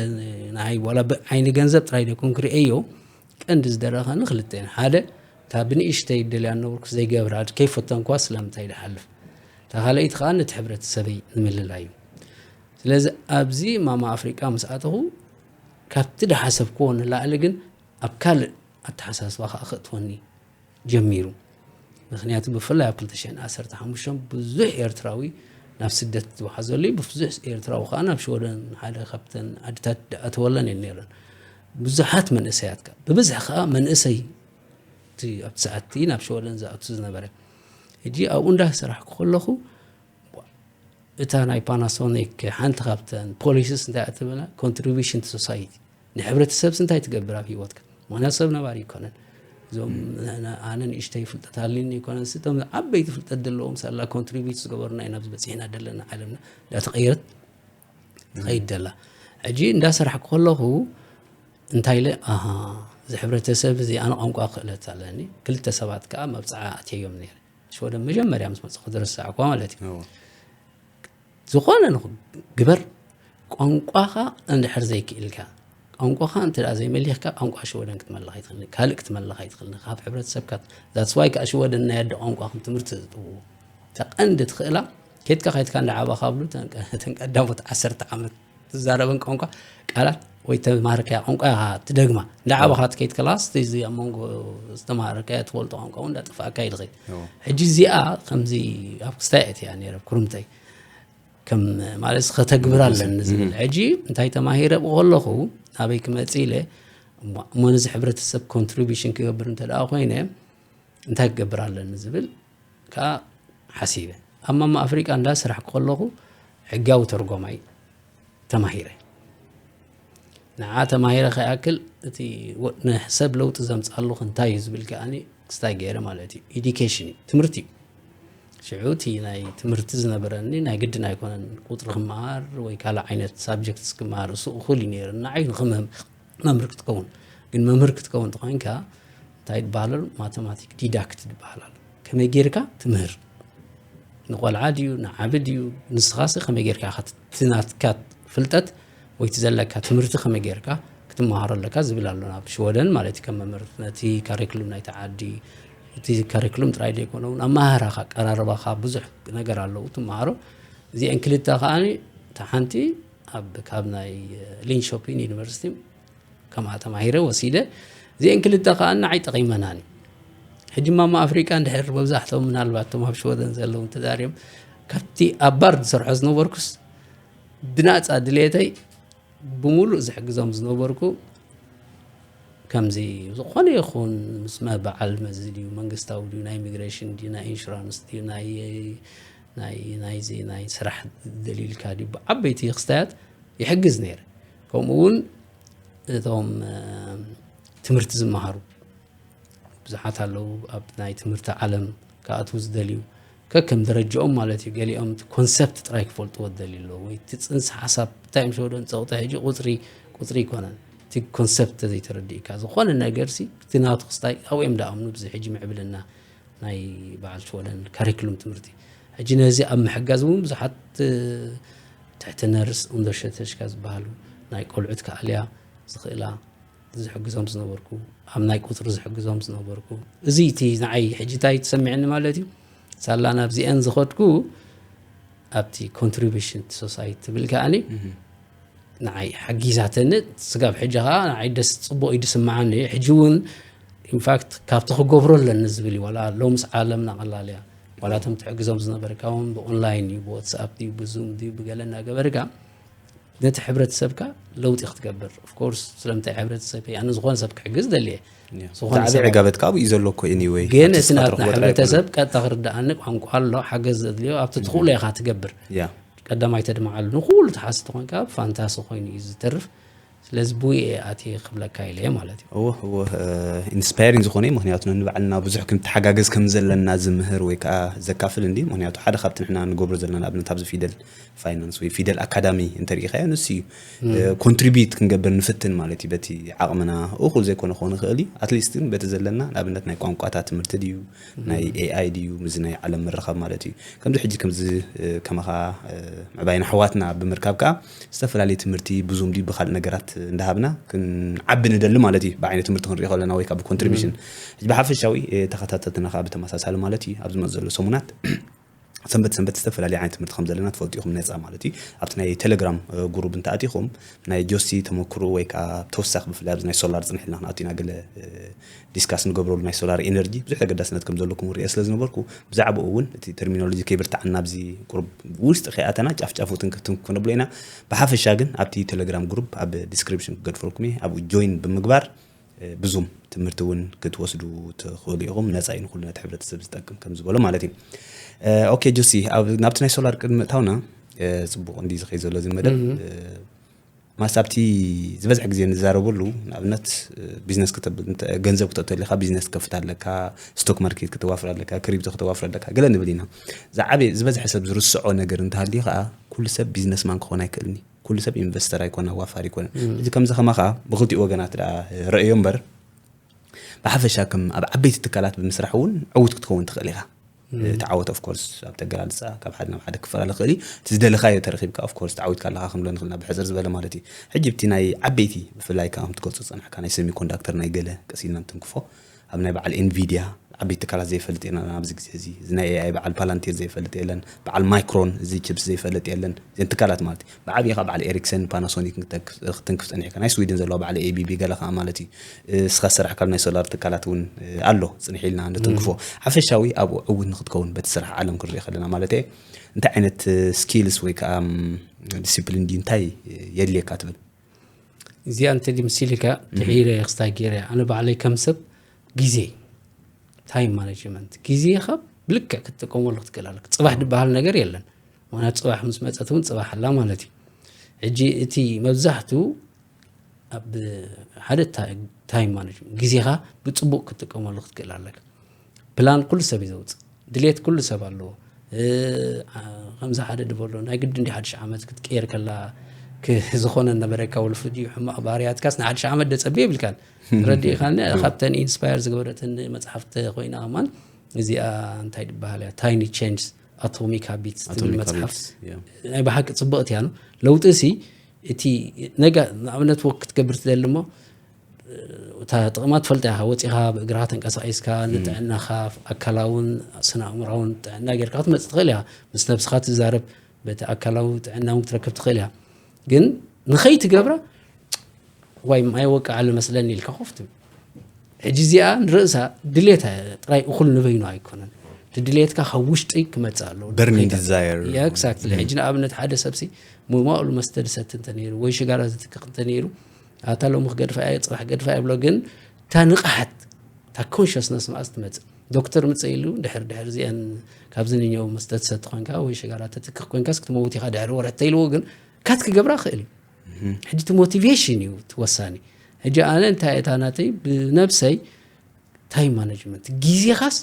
ንዓይ፣ ዋላ ብዓይኒ ገንዘብ ጥራይ ዘይኮንኩ ርእየዮ፣ ቀንዲ ዝደረኸኒ ክልተ እየን። ሓደ፣ እታ ብንእሽተይ ደልያ ነበርኩ ዘይገብራ፣ ከይፈተንኳ ስለምንታይ ድሓልፍ? እታ ካልኣይቲ ከኣ ነቲ ሕብረተሰበይ ንምልላይ እዩ። ስለዚ ኣብዚ ማማ ኣፍሪቃ ምስ ኣተኹ፣ ካብቲ ድሓሰብክዎ ንላዕሊ ግን ኣብ ካልእ ኣተሓሳስባ ከኣ ከእትወኒ ጀሚሩ። ምኽንያቱ ብፍላይ ኣብ ክልተ ሽሕን ዓሰርተ ሓሙሽተን ብዙሕ ኤርትራዊ ናብ ስደት ዝወሓዘሉ እዩ። ብዙሕ ኤርትራዊ ከኣ ናብ ሽወደን፣ ሓደ ካብተን ዓድታት ዝኣተወለን እየን ነይረን። ብዙሓት መንእሰያት ከኣ፣ ብብዝሒ ከኣ መንእሰይ እቲ ኣብቲ ሰዓትቲ ናብ ሽወደን ዝኣቱ ዝነበረ። ሕጂ ኣብኡ እንዳሰራሕኩ ከለኹ፣ እታ ናይ ፓናሶኒክ ሓንቲ ካብተን ፖሊሲስ እንታይ እያ ትብለና? ኮንትሪቢሽን ቱ ሶሳይቲ። ንሕብረተሰብስ እንታይ ትገብር ኣብ ህይወትካ? ምኽንያቱ ሰብ ነባሪ ኣይኮነን። እዞም ን-፣ ኣነ ንእሽተይ ፍልጠት ሃልዩኒ ኣይኮነን። እቶም ዓበይቲ ፍልጠት ዘለዎም ሳላ ኮንትሪቢዩት ዝገበሩና ኢና ኣብዚ በጺሕና ዘለና። ዓለምና እንዳተቐየረት ትኸይድ ደላ። ሕጂ እንዳሰራሕኩ ከለኹ እንታይ ኢለ፣ ኣሃ፣ እዚ ሕብረተሰብ እዚ ኣነ ቋንቋ ክእለት ኣለኒ። ክልተ ሰባት ከኣ መብጽዓ ኣትየዮም ነይረ። ሽወደን መጀመርያ ምስ መጻኹ ዝረሳዕኳ ማለት እዩ። እዎ። ዝኾነ ንኹ-፣ ግበር፣ ቋንቋኻ እንድሕር ዘይክኢልካ፣ ቋንቋኻ እንተ ደኣ ዘይመሊኽካ፣ ቋንቋ ሽወደን ክትመልኽ ኣይትኽእልን፣ ካልእ ክትመልኽ ኣይትኽእልን። ካብ ሕብረተሰብካ፣ that's why ከኣ ሽወደን ናይ ኣደ ቋንቋ ከም ትምህርቲ ዝጥውዎ። እታ ቀንዲ ትኽእላ፣ ኬድካ ኬድካ እንዳዓባኻ ብሉ፣ እተን ቀ-፣ እተን ቀዳሞት ዓሰርተ ዓመት ትዛረበን ቋንቋ ቃላት ወይ ተማሃርካያ ቋንቋ ኢኻ ትደግማ። እንዳዓባኻ ትከይድ ከላስ፣ እቲ እዚ ኣብ መንጎ ዝተማሃርካዮ ትፈልጦ ቋንቋ እውን እንዳጠፋእካ እዩ ዝኸይድ። እዎ። ሕጂ እዚኣ ከምዚ ኣብ ክስታይ እያ ነይረ፣ ኣብ ኩርምተይ። ከም ማለት ከተግብር ኣለኒ ዝብል። ሕጂ እንታይ ተማሂረ ብኡ ከለኹ፣ ናበይ ክመጽእ ኢለ፣ እሞ፣ እሞ ነዚ ሕብረተሰብ ኮንትሪቢሽን ክገብር እንተ ደኣ ኮይነ፣ እንታይ ክገብር ኣለኒ ዝብል ከኣ ሓሲበ። ኣብ ማማ ኣፍሪቃ እንዳ ስራሕኩ ከለኹ፣ ሕጋዊ ተርጎማይ ተማሂረ። ንዓ ተማሂረ ከይኣክል፣ እቲ ወ-፣ ንሰብ ለውጢ ዘምጻሉ እንታይ እዩ ዝብል ከኣኒ ክስታይ ገይረ ማለት እዩ። ኤዱኬሽን እዩ፣ ትምህርቲ እዩ። ሽዑ እቲ ናይ ትምህርቲ ዝነበረኒ ናይ ግድን ኣይኮነን ቁጽሪ ክመሃር ወይ ካልእ ዓይነት ሳብጀክትስ ክመሃር፣ እሱ እኹል እዩ ነይሩ። ንዓይ ንኽመም-፣ መምህር ክትከውን። ግን መምህር ክትከውን እንተኾይንካ፣ እንታይ ይበሃል ኣሎ? ማተማቲክ ዲዳክት ይበሃል ኣሎ። ከመይ ጌርካ ትምህር? ንቆልዓ ድዩ፣ ንዓቢ ድዩ? ንስኻሲ ከመይ ጌርካ ኢኻ እቲ ናትካ ፍልጠት ወይ እቲ ዘለካ ትምህርቲ ከመይ ጌርካ ክትመሃሮ ኣለካ ዝብል ኣሎ። ኣብ ሽወደን ማለት እዩ፣ ከም መምህር ነቲ ካሪክሉም ናይቲ ዓዲ፣ እቲ ካሪክሉም ጥራይ ዘይኮነ እውን ኣመሃህራኻ፣ ኣቀራርባኻ፣ ብዙሕ ነገር ኣለዉ ትመሃሮ። እዚአን ክልተ ከኣ፣ እታ ሓንቲ ኣብ፣ ካብ ናይ ሊንሾፒን ዩኒቨርሲቲ ከምኣ ተማሂረ ወሲደ። እዚአን ክልተ ከኣ ንዓይ ጠቒመናኒ። ሕጂ ማማ ኣፍሪቃ እንድሕር መብዛሕትኦም ምናልባት እቶም ኣብ ሽወደን ዘለዉ እንተዛሪቦም፣ ካብቲ ኣብ ባር ዝሰርሖ ዝነበርኩስ ብናጻ ድሌተይ ብምሉእ ዝሕግዞም ዝነበርኩ፣ ከምዚ ዝኾነ ይኹን ምስ መ-፣ በዓል መዚ ድዩ፣ መንግስታዊ ድዩ፣ ናይ ኢሚግሬሽን ድዩ፣ ናይ ኢንሹራንስ ድዩ፣ ናይ፣ ናይ፣ ናይዚ ናይ ስራሕ ደሊልካ ድዩ፣ ብዓበይቲ ክስታያት ይሕግዝ ነይረ። ከምኡ እውን እቶም፣ እ፣ ትምህርቲ ዝመሃሩ ብዙሓት ኣለዉ፣ ኣብ ናይ ትምህርቲ ዓለም ክኣትዉ ዝደልዩ፣ ከከም ደረጃኦም ማለት እዩ። ገሊኦም እቲ ኮንሰፕት ጥራይ ክፈልጥዎ ዝደልዩ ኣለዉ፣ ወይ እቲ ጽንሰ ሓሳብ እንታይ እዮም ሸወደን ጸቕጢ፣ ሕጂ ቁጽሪ፣ ቁጽሪ ኣይኮነን፣ እቲ ኮንሰፕት ተዘይተረዲእካ፣ ዝኾነ ነገርሲ እቲ ናቱ ክስታይ ኣብኡ እዮም ዝኣምኑ። ብዚ ሕጂ ምዕብልና ናይ በዓል ሽወደን ካሪክሉም ትምህርቲ፣ ሕጂ ነዚ ኣብ ምሕጋዝ እውን ብዙሓት፣ እ፣ ትሕቲ ነርስ፣ ኡንደርሸተሽካ ዝበሃሉ ናይ ቆልዑት ክኣልያ ዝኽእላ ዝሕግዞም ዝነበርኩ፣ ኣብ ናይ ቁጽሪ ዝሕግዞም ዝነበርኩ፣ እዚ እቲ ንዓይ ሕጂ እንታይ ተሰሚዕኒ ማለት እዩ፣ ሳላ ናብዚአን ዝኸድኩ፣ ኣብቲ ኮንትሪቢሽን ቱ ሶሳይቲ ትብል ከኣኒ፣ ንዓይ ሓጊዛተኒ። ስጋብ ሕጂ ኸኣ ንዓይ ደስ፣ ጽቡቕ እዩ ዝስምዓኒ። ሕጂ እውን ኢንፋክት ካብቲ ክገብሮ ኣለኒ ዝብል እዩ። ዋላ ሎምስ ዓለምና ቀላል እያ። ዋላ እቶም ትሕግዞም ዝነበርካ እውን ብኦንላይን እዩ፣ ብዋትስኣፕ ድዩ፣ ብዙም ድዩ፣ ብገለ እናገበርካ ነቲ ሕብረተሰብካ ለውጢ ክትገብር። ኦፍ ኮርስ ስለምንታይ ሕብረተሰብ፣ ኣነ ዝኾነ ሰብ ክሕግዝ ደልየ። ያ። ዝኾነ እቲ ዓቢ ሰብ ዕጋበት ከኣ ኣብኡ እዩ ዘሎ እኮ፣ ኤኒወይ። ግን ኣብቲ እቲ ንስኻ ናትና ትረኽቦ ጥራይ ሕብረተሰብ ኣይኮነን። ቀጥታ ክርድኣኒ ቋንቋ ኣሎ፣ ሓገዝ ዘድልዮ፣ ኣብቲ ትኽእሎ ኢኻ ትገብር። ያ። ቀዳማይ ተድምዓሉ ንኹሉ ትሓስብ ተኾንካ ፋንታሲ ኮይኑ እዩ ዝተርፍ። ስለዚ ብኡ እየ ኣትየ ክብለካ ኢለ እየ ማለት እዩ። እወ እወ ኢንስፓይሪንግ ዝኾነ እዩ። ምክንያቱ ንባዕልና ብዙሕ ክንተሓጋገዝ ከም ዘለና ዝምህር ወይ ከዓ ዘካፍል እንዲ። ምክንያቱ ሓደ ካብቲ ንሕና ንገብሮ ዘለና ንኣብነት ኣብዚ ፊደል ፋይናንስ ወይ ፊደል ኣካዳሚ እንተሪኢኻዮ ንሱ እዩ። ኮንትሪቢዩት ክንገብር ንፍትን ማለት እዩ። በቲ ዓቕምና እኹል ዘይኮነ ክኾን ይኽእል እዩ። ኣትሊስት ግን በቲ ዘለና ንኣብነት ናይ ቋንቋታት ትምህርቲ ድዩ ናይ ኤኣይ ድዩ ምስዚ ናይ ዓለም ምርኻብ ማለት እዩ። ከምዚ ሕጂ ከምዚ ከማኻ ምዕባይና ኣሕዋትና ብምርካብ ከዓ ዝተፈላለዩ ትምህርቲ ብዙም ድዩ ብካልእ ነገራት እንዳሃብና ክንዓቢ ንደሊ ማለት እዩ። ብዓይነት ትምህርቲ ክንሪኦ ከለና ወይ ከዓ ብኮንትሪቢሽን ሕጂ ብሓፈሻዊ ተኸታተልትና ከዓ ብተመሳሳሊ ማለት እዩ ኣብዚ መፅ ዘሎ ሰሙናት ሰንበት ሰንበት ዝተፈላለዩ ዓይነት ትምህርቲ ከም ዘለና ትፈልጡ ኢኹም ነፃ ማለት እዩ። ኣብቲ ናይ ቴሌግራም ጉሩብ እንተኣቲኹም ናይ ጆሲ ተመክሮ ወይ ከዓ ተወሳኺ ብፍላይ ኣብዚ ናይ ሶላር ፅንሕ ኢልና ክንኣቱ ኢና ገለ ዲስካስ ንገብረሉ ናይ ሶላር ኤነርጂ ብዙሕ ተገዳስነት ከም ዘለኩም ሪአ ስለ ዝነበርኩ ብዛዕባኡ እውን እቲ ተርሚኖሎጂ ከይብርትዓና ኣብዚ ቁሩብ ውሽጢ ከይኣተና ጫፍጫፉ ትንክፍ ትንክፍ ነብሎ ኢና። ብሓፈሻ ግን ኣብቲ ቴሌግራም ግሩፕ ኣብ ዲስክሪፕሽን ክገድፈልኩም እየ። ኣብኡ ጆይን ብምግባር ብዙም ትምህርቲ እውን ክትወስዱ ትኽእሉ ኢኹም። ነፃ እዩ ንኩሉ ነቲ ሕብረተሰብ ዝጠቅም ከም ዝበሎ ማለት እዩ። ኦኬ ጆሲ፣ ናብቲ ናይ ሶላር ቅድሚ እታውና ፅቡቅ እንዲ ዝኸይ ዘሎ እዚ መደብ ማስ ኣብቲ ዝበዝሐ ግዜ ንዛረበሉ ንኣብነት ቢዝነስ ገንዘብ ክተእተልካ ቢዝነስ ትከፍት ኣለካ፣ ስቶክ ማርኬት ክተዋፍር ኣለካ፣ ክሪፕቶ ክተዋፍር ኣለካ ገለ ንብል ኢና። ዝዓበየ ዝበዝሐ ሰብ ዝርስዖ ነገር እንተሃልዩ ከዓ ኩሉ ሰብ ቢዝነስማን ክኾን ኣይክእልን እዩ። ኩሉ ሰብ ኢንቨስተር ኣይኮነ ኣዋፋር ኣይኮነ። እዚ ከምዚ ከማ ከዓ ብክልቲኡ ወገናት ደኣ ረእዮ እምበር ብሓፈሻ ከም ኣብ ዓበይቲ ትካላት ብምስራሕ እውን ዕዉት ክትከውን ትኽእል ኢኻ። ተዓወት ኦፍኮርስ ኣብ ተገላልፃ ካብ ሓደ ናብ ሓደ ክፈላለ ክእል እዩ። እቲ ዝደለካዮ ተረኪብካ ኦፍኮርስ ተዓዊትካ ኣለካ ክንብሎ ንኽእልና ብሕፅር ዝበለ ማለት እዩ። ሕጂ ብቲ ናይ ዓበይቲ ብፍላይ ከዓ ከምትገልፆ ዝፀናሕካ ናይ ሰሚኮንዳክተር ናይ ገለ ቀሲልና እንትንክፎ ኣብ ናይ በዓል ኤንቪድያ ዓበይቲ ትካላት ዘይፈልጥ ኢና ኣብዚ ግዜ እዚ እዚ ናይ ኤኣይ በዓል ፓላንቲር ዘይፈልጥ የለን። በዓል ማይክሮን እዚ ችፕስ ዘይፈልጥ የለን። እዘን ትካላት ማለት እዩ። ብዓብይኻ በዓል ኤሪክሰን ፓናሶኒክ ክትንክፍ ፀኒሕካ ናይ ስዊድን ዘለዋ በዓል ኤቢቢ ገለ ከዓ ማለት እዩ። እስኻ ዝሰራሕካሉ ናይ ሶላር ትካላት እውን ኣሎ ፅንሕ ኢልና ንትንክፎ ሓፈሻዊ ኣብኡ ዕውት ንክትከውን በቲ ስራሕ ዓለም ክንሪኦ ከለና ማለት እየ። እንታይ ዓይነት ስኪልስ ወይ ከዓ ዲስፕሊን ድዩ እንታይ የድልየካ ትብል? እዚኣ እንተ ድምሲልካ ትሒረ ክስታይ ገይረ ኣነ ባዕለይ ከም ሰብ ግዜ ታይም ማኔጅመንት ግዜኻ ብልክዕ ክትጥቀመሉ ክትክእል ኣለካ። ፅባሕ ዝበሃል ነገር የለን። ምክንያቱ ፅባሕ ምስ መፀት እውን ፅባሕ ኣላ ማለት እዩ። ሕጂ እቲ መብዛሕትኡ ኣብ ሓደ ታይም ማኔጅመንት ግዜኻ ብፅቡቅ ክትጥቀመሉ ክትክእል ኣለካ። ፕላን ኩሉ ሰብ እዩ ዘውፅእ። ድሌት ኩሉ ሰብ ኣለዎ። ከምዚ ሓደ ድበሎ ናይ ግዲ እንዲ ሓድሽ ዓመት ክትቀየር ከላ ዝኾነ ነበረካ ወልፍ ድዩ ሕማቕ ባህርያትካስ ንሓድሽ ዓመት ደፀቢ የብልካን። ረዲእካኒ ካብተን ኢንስፓየር ዝገበረትን መፅሓፍቲ ኮይና ከማን እዚኣ እንታይ ድበሃል እያ ታይኒ ቼንጅ ኣቶሚክ ሃቢትስ ትብል መፅሓፍ ናይ ብሓቂ ፅብቕቲ እያ። ለውጢ ሲ እቲ ነጋ ንኣብነት ወክ ክትገብር ትደሊ እሞ እታ ጥቕማ ትፈልጣ ኢኻ። ወፂኻ ብእግርኻ ተንቀሳቒስካ ንጥዕናኻ ኣካላውን ስነ ኣእምራውን ጥዕና ጌርካ ክትመፅእ ትኽእል ኢኻ። ምስ ነብስኻ ትዛረብ፣ በቲ ኣካላዊ ጥዕና እውን ክትረክብ ትኽእል ኢኻ። ግን ንኸይትገብራ ዋይ ማይ ወቃዓሉ መስለኒ ኢልካ ኮፍ ትብል። ሕጂ እዚኣ ንርእሳ ድሌት ጥራይ እኹል ንበይኑ ኣይኮነን። እቲ ድሌትካ ካብ ውሽጢ ክመፅእ ኣለዎ። በርኒንግ ዲዛየር ኤግዛክትሊ። ሕጂ ንኣብነት ሓደ ሰብሲ ሙማእሉ መስተ ዝሰቲ እንተነይሩ ወይ ሽጋራ ዝትክኽ እንተነይሩ ኣታ ሎሚ ክገድፋ እየ ፅባሕ ገድፋ እየ ብሎ ግን እታ ንቕሓት እታ ኮንሽስነስ መኣስ ትመፅእ ዶክተር ምፀ ኢሉ ድሕር ድሕር እዚአን ካብዚ ንኛው መስተ ትሰቲ ኮንካ ወይ ሽጋራ ተትክኽ ኮንካስ ክትመውት ኢኻ ድሕሪ ወርሒ ተይልዎ ግን ካት ክገብራ ክእል እዩ። ሕጂ እቲ ሞቲቬሽን እዩ እቲ ወሳኒ። ሕጂ ኣነ እንታይ እታ ናተይ ብነብሰይ ታይም ማነጅመንት ግዜኻስ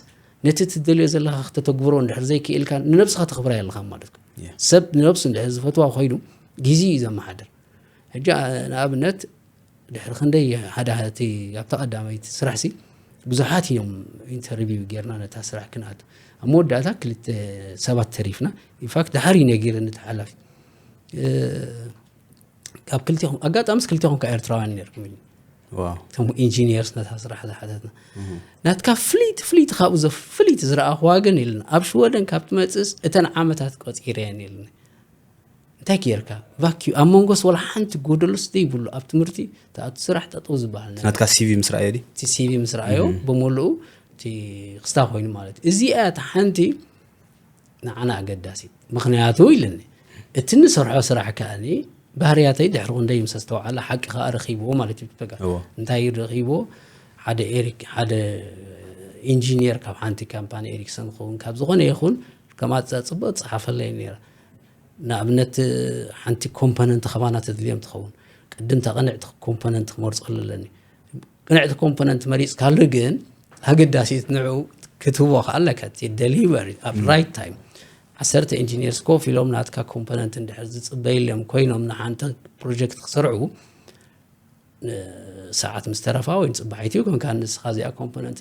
ነቲ ትደልዮ ዘለካ ከተተግብሮ እንድሕር ዘይክእልካ ንነብስኻ ተኽብራ የለኻ ማለት እዩ። ሰብ ንነብሱ እንድሕር ዝፈትዋ ኮይኑ ግዜ እዩ ዘመሓድር። ሕጂ ንኣብነት ድሕሪ ክንደይ ሓደ እቲ ኣብታ ቀዳመይቲ ስራሕ ሲ ብዙሓት እዮም ኢንተርቪው ጌርና ነታ ስራሕ ክንኣቱ ኣብ መወዳእታ ክልተ ሰባት ተሪፍና። ኢንፋክት ድሓር እዩ ነጊርኒ እቲ ሓላፊ ካብ ክልቴኹም ኣጋጣሚስ ክልቴኹም ካብ ኤርትራውያን ነርኩም እዩ። እቶም ኢንጂኒየርስ ነታ ስራሕ ዝሓተትና ናትካ ፍልይቲ ፍልይቲ ካብኡ ዘፍልይቲ ዝረኣኽዋ ግን ኢልና ኣብ ሽወደን ካብ ትመፅእስ እተን ዓመታት ቆፂረየን ኢልና እንታይ ጌርካ ቫኪዩ ኣብ መንጎስ ወላ ሓንቲ ጎደሎስ ዘይብሉ ኣብ ትምህርቲ ተኣቱ ስራሕ ጠጠው ዝበሃል ነገር ናትካ ሲቪ ምስ ረኣዮ ድዩ? እቲ ሲቪ ምስ ረኣዮ ብምሉኡ እቲ ክስታ ኮይኑ ማለት እዩ። እዚኣ እታ ሓንቲ ንዓና ኣገዳሲት ምኽንያቱ ኢልኒ እቲ ንሰርሖ ስራሕ ከኣኒ ባህርያተይ ድሕሪ ክንደይ ምስ ኣስተውዓላ ሓቂ ከዓ ረኺብዎ ማለት እዩ። በቃ እዎ። እንታይ እዩ ረኺብዎ ሓደ ኤሪክ ሓደ ኢንጂኒየር ካብ ሓንቲ ካምፓኒ ኤሪክሰን ክኸውን ካብ ዝኾነ ይኹን ከም ኣጻጽቦ ጸሓፈለይ ነይራ። ንኣብነት ሓንቲ ኮምፖነንት ከባና ተድልዮም ትኸውን ቅድምታ ቅንዕቲ ኮምፖነንት ክመርፀሉ ኣለኒ። ቅንዕቲ ኮምፖነንት መሪፅካሉ ግን ኣገዳሲት ንዑ ክትህቦ ከኣለካ፣ እቲ ደሊቨሪ ኣብ ራይት ታይም፣ ዓሰርተ ኢንጂኒርስ ኮፍ ኢሎም ናትካ ኮምፖነንት እንድሕር ዝፅበይሎም ኮይኖም ንሓንቲ ፕሮጀክት ክሰርዑ፣ ሰዓት ምስ ተረፋ ወይ ንፅባሒት እዩ ኮንካ፣ ንስኻ እዚኣ ኮምፖነንት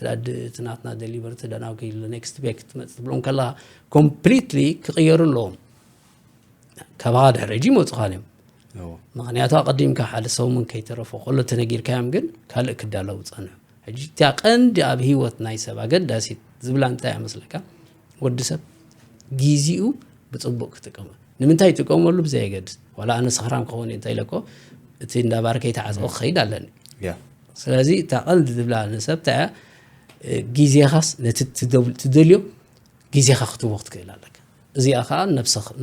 እቲ ናትና ደሊቨሪ ተደናጉ ኢሉ ኔክስት ቤክ ክትመፅእ ትብሎም ከለኻ፣ ኮምፕሊትሊ ክቕየሩ ኣለዎም። ካባኻ ድሕሪ ሕጂ ይመፁኻ እዮም። ምክንያቱ ኣቐዲምካ ሓደ ሰሙን ከይተረፎ ከሎ ተነጊርካዮም ግን ካልእ ክዳለው ጸንሑ። ሕጂ እቲያ ቀንዲ ኣብ ህይወት ናይ ሰብ ኣገዳሲት ዝብላ እንታይ እያ መስለካ? ወዲ ሰብ ጊዜኡ ብጽቡቕ ክጥቀመ። ንምንታይ ይጥቀመሉ ብዘየገድስ፣ ዋላ ኣነ ሰኽራም ክኸውን እንታይ ኢለኮ፣ እቲ እንዳባር ከይተዓጽኦ ክኸይድ ኣለኒ። ስለዚ እታ ቀንዲ ዝብላ ንሰብ እንታይ እያ? ግዜኻስ ነቲ ትደልዮ ግዜኻ ክትህቦ ክትክእል ኣለካ። እዚኣ ከዓ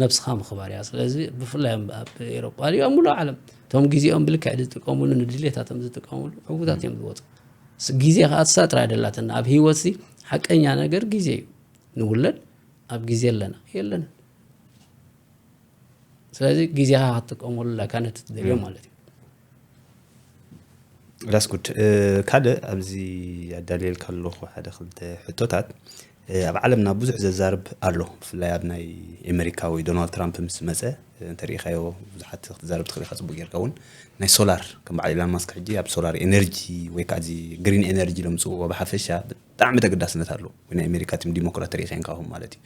ነብስኻ ምኽባር እያ። ስለዚ ብፍላይ ኣብ ኤሮጳ ድዩ ኣብ ሙሉእ ዓለም እቶም ግዜኦም ብልክዕ ዝጥቀሙሉ፣ ንድሌታቶም ዝጥቀሙሉ ዕዉታት እዮም ዝወፁ። ግዜ ከዓ እሳ ጥራይ ደላትና ኣብ ህይወት፣ ሓቀኛ ነገር ግዜ እዩ። ንውለድ ኣብ ግዜ ኣለና የለና። ስለዚ ግዜኻ ክትጥቀመሉ ኣለካ ነቲ ትደልዮ ማለት እዩ። ዳስጉድ ካልእ ኣብዚ ኣዳልየልካ ኣለኹ ሓደ ክልተ ሕቶታት። ኣብ ዓለምና ብዙሕ ዘዛርብ ኣሎ፣ ብፍላይ ኣብ ናይ ኣሜሪካ ወይ ዶናልድ ትራምፕ ምስ መፀ እንተሪኢኻዮ ብዙሓት ክትዛረብ ትኽእል ኢኻ። ፅቡቅ ጌርካ እውን ናይ ሶላር ከም በዓል ኢላን ማስክ ሕጂ ኣብ ሶላር ኤነርጂ ወይ ከዓ እዚ ግሪን ኤነርጂ ለምፅዎ ብሓፈሻ ብጣዕሚ ተገዳስነት ኣሎ። ወይ ናይ ኣሜሪካ ቲም ዲሞክራት ሪኢኻ ኢንካኹም ማለት እዩ።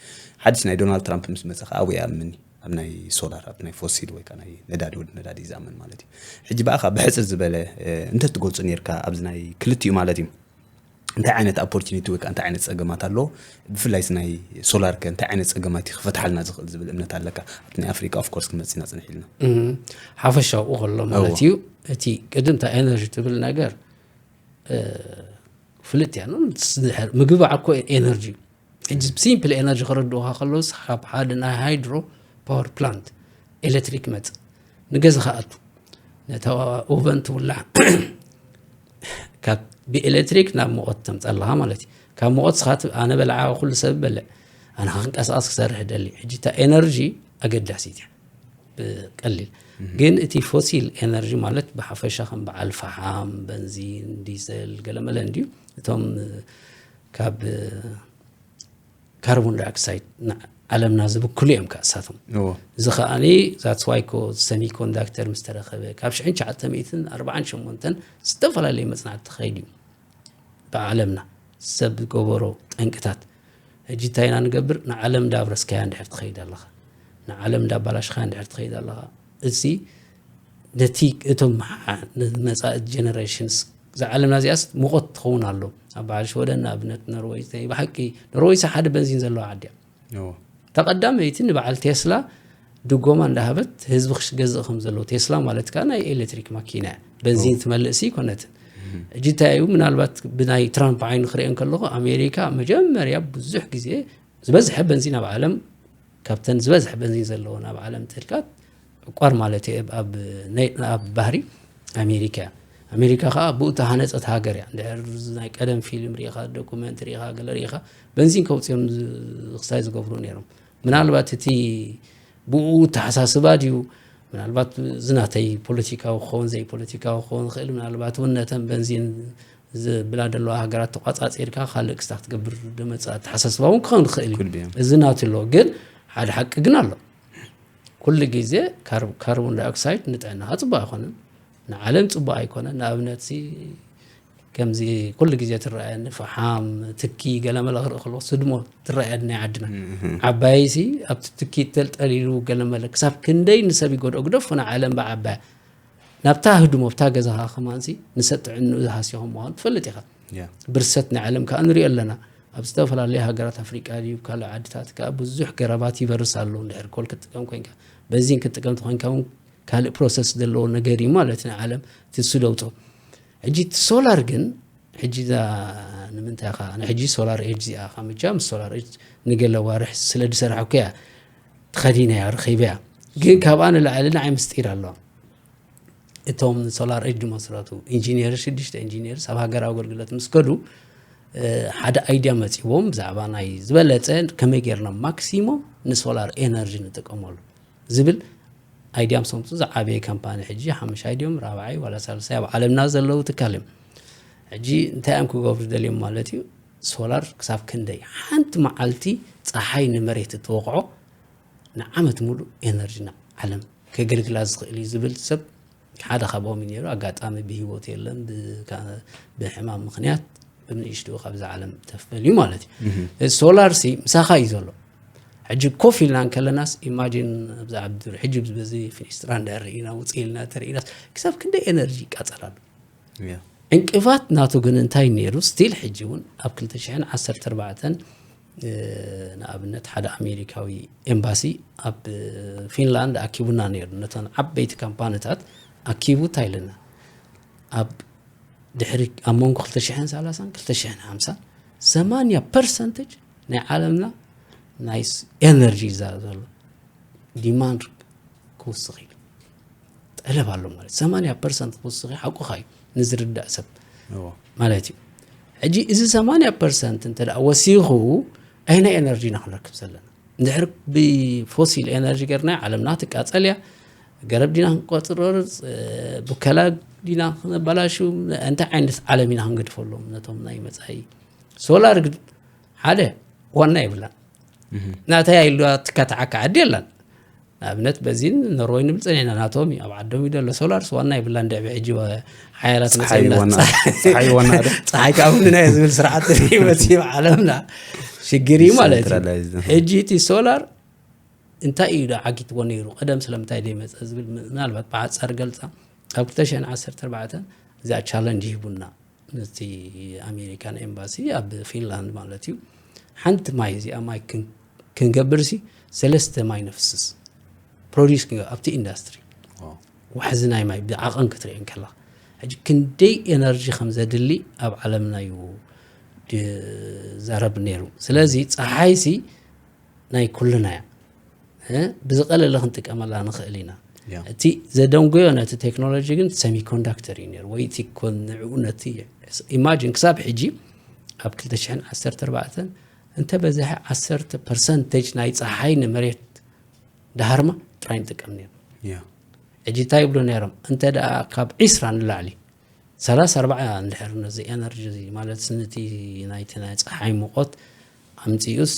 ሓዲስ ናይ ዶናልድ ትራምፕ ምስ መፀ ከዓ ኣብኡ ይኣምን ኣብ ናይ ሶላር ኣብ ናይ ፎሲል ወይ ከዓ ናይ ነዳዲ ወዲ ነዳዲ እዩ ዝኣምን ማለት እዩ። ሕጂ ብኣኻ ብሕፅር ዝበለ እንተትገልፁ ነርካ ኣብዚ ናይ ክልቲኡ ማለት እዩ እንታይ ዓይነት ኦፖርቹኒቲ ወይ እንታይ ዓይነት ፀገማት ኣሎ? ብፍላይ ናይ ሶላር ከ እንታይ ዓይነት ፀገማት እዩ ክፈትሓልና ዝኽእል ዝብል እምነት ኣለካ? ኣብቲ ናይ ኣፍሪካ ኦፍኮርስ ክመፅና ፅንሕ ኢልና ሓፈሻ ኣብኡ ከሎ ማለት እዩ። እቲ ቅድምታ ኤነርጂ ትብል ነገር ፍልጥ እያ። ምግቢ በዓል እኮ ኤነርጂ እዩ። ሕጂ ብሲምፕል ኤነርጂ ክረድኡኻ ከለውስ ካብ ሓደ ናይ ሃይድሮ ፓወር ፕላንት ኤሌክትሪክ መፅእ ንገዛኻ ኣቱ ነታ ኦቨን ትውላዕ ካብ ብኤሌክትሪክ ናብ ሙቐት ተምፀለኻ ማለት እዩ። ካብ ሙቐት ስኻ ኣነ በልዓ ኩሉ ሰብ በልዕ ኣነ ክንቀሳቀስ ክሰርሕ ደሊ። ሕጂ እታ ኤነርጂ ኣገዳሲት እያ። ብቀሊል ግን እቲ ፎሲል ኤነርጂ ማለት ብሓፈሻ ከም በዓል ፈሓም፣ በንዚን፣ ዲዘል ገለመለ እንድዩ እቶም ካብ ካርቦን ዳይኦክሳይድ ዓለምና ዝብክሉ እዮም ከእሳቶም። እዚ ከዓኒ that's why ኮ ሰሚኮንዳክተር ምስ ተረኸበ ካብ ሽሕን ትሽዓተ ሚእትን ኣርባዓን ሸሞንተን ዝተፈላለየ መፅናዕቲ ተኸይድ እዩ ብዓለምና ሰብ ዝገበሮ ጠንቅታት። ሕጂ እንታይ ኢና ንገብር? ንዓለም እንዳብረስካያ እንድሕር ትኸይድ ኣለኻ፣ ንዓለም እንዳባላሽኻያ እንድሕር ትኸይድ ኣለኻ፣ እዚ ነቲ እቶም መፃኢ ጀነሬሽንስ እዛ ዓለምና እዚኣስ ሙቐት ትኸውን ኣሎ። ኣብ በዓል ሽወደን ንኣብነት ኖርወይ ብሓቂ ኖርወይስ ሓደ በንዚን ዘለዋ ዓዲ እያ። እታ ቀዳመይቲ ንበዓል ቴስላ ድጎማ እንዳሃበት ህዝቢ ክገዝእ ከም ዘለዎ ቴስላ ማለት ከዓ ናይ ኤሌክትሪክ ማኪና እያ። በንዚን ትመልእ ሲ ይኮነትን። እጂ እንታይ እዩ ምናልባት ብናይ ትራምፕ ዓይኒ ክሪኦ ከለኹ ኣሜሪካ መጀመርያ ብዙሕ ግዜ ዝበዝሐ በንዚን ኣብ ዓለም ካብተን ዝበዝሐ በንዚን ዘለዎ ናብ ዓለም ትልካት ዕቋር ማለት እዩ ኣብ ባህሪ ኣሜሪካ እያ። ኣሜሪካ ከዓ ብኡ ተሃነፀት ሃገር እያ። እንድሕር ናይ ቀደም ፊልም ሪኢኻ ዶኩመንት ሪኢኻ ገለ ሪኢኻ በንዚን ከውፅኦም ክሳይ ዝገብሩ ነይሮም። ምናልባት እቲ ብኡ ተሓሳስባ ድዩ ምናልባት ዝናተይ ፖለቲካዊ ክኸውን ዘይፖለቲካዊ ክኸውን ዝኽእል ምናልባት እውን ነተን በንዚን ዝብላ ዘለዋ ሃገራት ተቋፃፂርካ ካልእ ክስታ ክትገብር ደመፅእ ኣተሓሳስባ እውን ክኸውን ይኽእል እዩ። እዚ ናቱ ኣሎ ግን ሓደ ሓቂ ግን ኣሎ። ኩሉ ግዜ ካርቦን ዳይኦክሳይድ ንጥዕናኻ ፅቡቅ ኣይኮነን፣ ንዓለም ፅቡቅ ኣይኮነን። ንኣብነት ሲ ከምዚ ኩሉ ግዜ ትረኣየኒ ፈሓም ትኪ ገለመለ ክርኢ ከለኩ ስድሞ ትረኣየኒ ናይ ዓድና ዓባይ ሲ ኣብቲ ትኪ ተልጠሊሉ ገለመለ ክሳብ ክንደይ ንሰብ ይጎድኦ ግደፎ ንዓለም ብዓባያ ናብታ ህድሞ ኣብታ ገዛኻ ከማንሲ ንሰብ ጥዕንኡ ዝሃስዮ ከም ምዃኑ ትፈልጥ ኢኻ። ብርሰት ናይ ዓለም ከዓ ንሪኦ ኣለና። ኣብ ዝተፈላለዩ ሃገራት ኣፍሪቃ ድዩ ካልእ ዓድታት ከዓ ብዙሕ ገረባት ይበርስ ኣሎ። እንድሕር ኮል ክትጥቀም ኮይንካ በዚን ክትጥቀም ተኮይንካ እውን ካልእ ፕሮሰስ ዘለዎ ነገር እዩ ማለት ናይ ዓለም ትሱ ለውጦ። ሕጂ እቲ ሶላር ግን ሕጂ እዛ ንምንታይ ኻ ንሕጂ ሶላር ኤጅ እዚኣ ኻ ምቻ ምስ ሶላር ኤጅ ንገለ ዋርሕ ስለ ዝሰራሕኩ እያ ተኸዲነያ ረኺበያ። ግን ካብኣ ንላዕሊ ንዓይ ምስጢር ኣለዋ። እቶም ሶላር ኤጅ ዝመስረቱ ኢንጂኒር ሽዱሽተ ኢንጂኒርስ ኣብ ሃገራዊ ኣገልግሎት ምስ ከዱ ሓደ ኣይድያ መፂዎም ብዛዕባ ናይ ዝበለፀ ከመይ ጌርና ማክሲሞም ንሶላር ኤነርጂ ንጥቀመሉ ዝብል ኣይድያ ምስ ኣምፅኡ ዝዓበየ ካምፓኒ ሕጂ ሓሙሻይ ድዮም ራብዓይ ዋላ ሳልሳይ ኣብ ዓለምና ዘለዉ ትካል እዮም። ሕጂ እንታይ እዮም ክገብሩ ደልዮም ማለት እዩ? ሶላር ክሳብ ክንደይ ሓንቲ መዓልቲ ፀሓይ ንመሬት እትወቕዖ ንዓመት ሙሉእ ኤነርጂ ዓለም ከገልግላ ዝኽእል እዩ ዝብል ሰብ ሓደ ካብኦም እዩ ነይሩ። ኣጋጣሚ ብህይወት የለን፣ ብካ- ብሕማም ምኽንያት ብንእሽትኡ ካብዛ ዓለም ተፈልዩ ማለት እዩ። ሶላር ሲ ምሳኻ እዩ ዘሎ። ሕጂ ኮፍ ኢልና እንከለናስ ኢማጂን ኣብዚ ዓዲ ሕጂ በዚ ፊኒስትራ እንዳርኢና ውፅእ ኢልና ተርኢናስ ክሳብ ክንደይ ኤነርጂ ይቃፀል ኣሎ። ያ ዕንቅፋት ናቱ ግን እንታይ ነይሩ? ስቲል ሕጂ እውን ኣብ ክልተ ሽሕን ዓሰርተ ኣርባዕተን ንኣብነት ሓደ ኣሜሪካዊ ኤምባሲ ኣብ ፊንላንድ ኣኪቡና ነይሩ። ነተን ዓበይቲ ካምፓኒታት ኣኪቡ እንታይ ኢለና ኣብ ድሕሪ ኣብ መንጎ ክልተ ሽሕን ሰላሳን ክልተ ሽሕን ሓምሳን ሰማንያ ፐርሰንቴጅ ናይ ዓለምና ናይ ኤነርጂ እዩ ዘሎ ዲማንድ ክውስኽ ኢሉ ጠለብ ኣሎ ማለት ሰማንያ ፐርሰንት ክውስኽ ሓቁኻ እዩ ንዝርዳእ ሰብ እዎ ማለት እዩ። ሕጂ እዚ ሰማንያ ፐርሰንት እንተ ደኣ ወሲኹ ኣይናይ ኤነርጂ ኢና ክንረክብ ዘለና። እንድሕር ብፎሲል ኤነርጂ ገርና ዓለምና ትቃጸል እያ። ገረብ ዲና ክንቆጽረር፣ ብከላ ዲና ክነበላሹ፣ እንታይ ዓይነት ዓለም ኢና ክንገድፈሎም ነቶም ናይ መጻኢ? ሶላር ግን ሓደ ዋና የብላን። ናተይ ኢሉ ትካታዓካ ዓዲ የላን። ንኣብነት በዚን ኖርወይ ንብል ጸኒሕና ናቶም እዩ ኣብ ዓዶም እዩ ደሎ ሶላርስ ዋና የብላን። ድዕቢ ሕጂ ሓያላት ፀሓይ መጺና ዋና ፀሓይ ዋና ዶ ፀሓይ ካብ ምንና እየ ዝብል ስርዓት ህይወት እዩ ዓለምና ሽግር እዩ ማለት እዩ። Centralized። ሕጂ እቲ ሶላር እንታይ እዩ ዶ ዓጊትዎ ነይሩ ቀደም ስለምንታይ ዘይመፀ ዝብል ምናልባት ብሓፃር ገልፃ ኣብ ክልተ ሽሕን ዓሰርተ ኣርባዕተን እዚኣ ቻለንጅ ሂቡና ነቲ ኣሜሪካን ኤምባሲ ኣብ ፊንላንድ ማለት እዩ። ሓንቲ ማይ እዚኣ ማይ ክን- ክንገብር ሲ ሰለስተ ማይ ነፍስስ ፕሮዲስ ክንገ- ኣብቲ ኢንዳስትሪ ዋው። ዋሕዚ ናይ ማይ ብዓቐን ክትርኢ እንከላ ሕጂ ክንደይ ኤነርጂ ከም ዘድሊ ኣብ ዓለምና እዩ ዝዛረብ ነይሩ። ስለዚ ፀሓይ ሲ ናይ ኩልና እያ እ? ብዝቐለለ ክንጥቀመላ ንኽእል ኢና። ያ። እቲ ዘደንጎዮ ነቲ ቴክኖሎጂ ግን ሰሚኮንዳክተር እዩ ነይሩ ወይ እቲ ኮን- ንዕኡ ነቲ ኢማጂን ክሳብ ሕጂ ኣብ ክልተ ሽሕን ዓሰርተ ኣርባዕተን እንተ በዝሐ ዓሰርተ ፐርሰንቴጅ ናይ ፀሓይ ንመሬት ዳሃርማ ጥራይ ንጥቀም ነይሩ። ያ ሕጂ እንታይ ይብሉ ነይሮም? እንተ ደኣ ካብ ዒስራ ንላዕሊ ሰላሳ ኣርባዓ እንድሕር ነዚ ኤነርጂ እዚ ማለት ነቲ ናይቲ ናይ ፀሓይ ሙቐት ኣምፂኡስ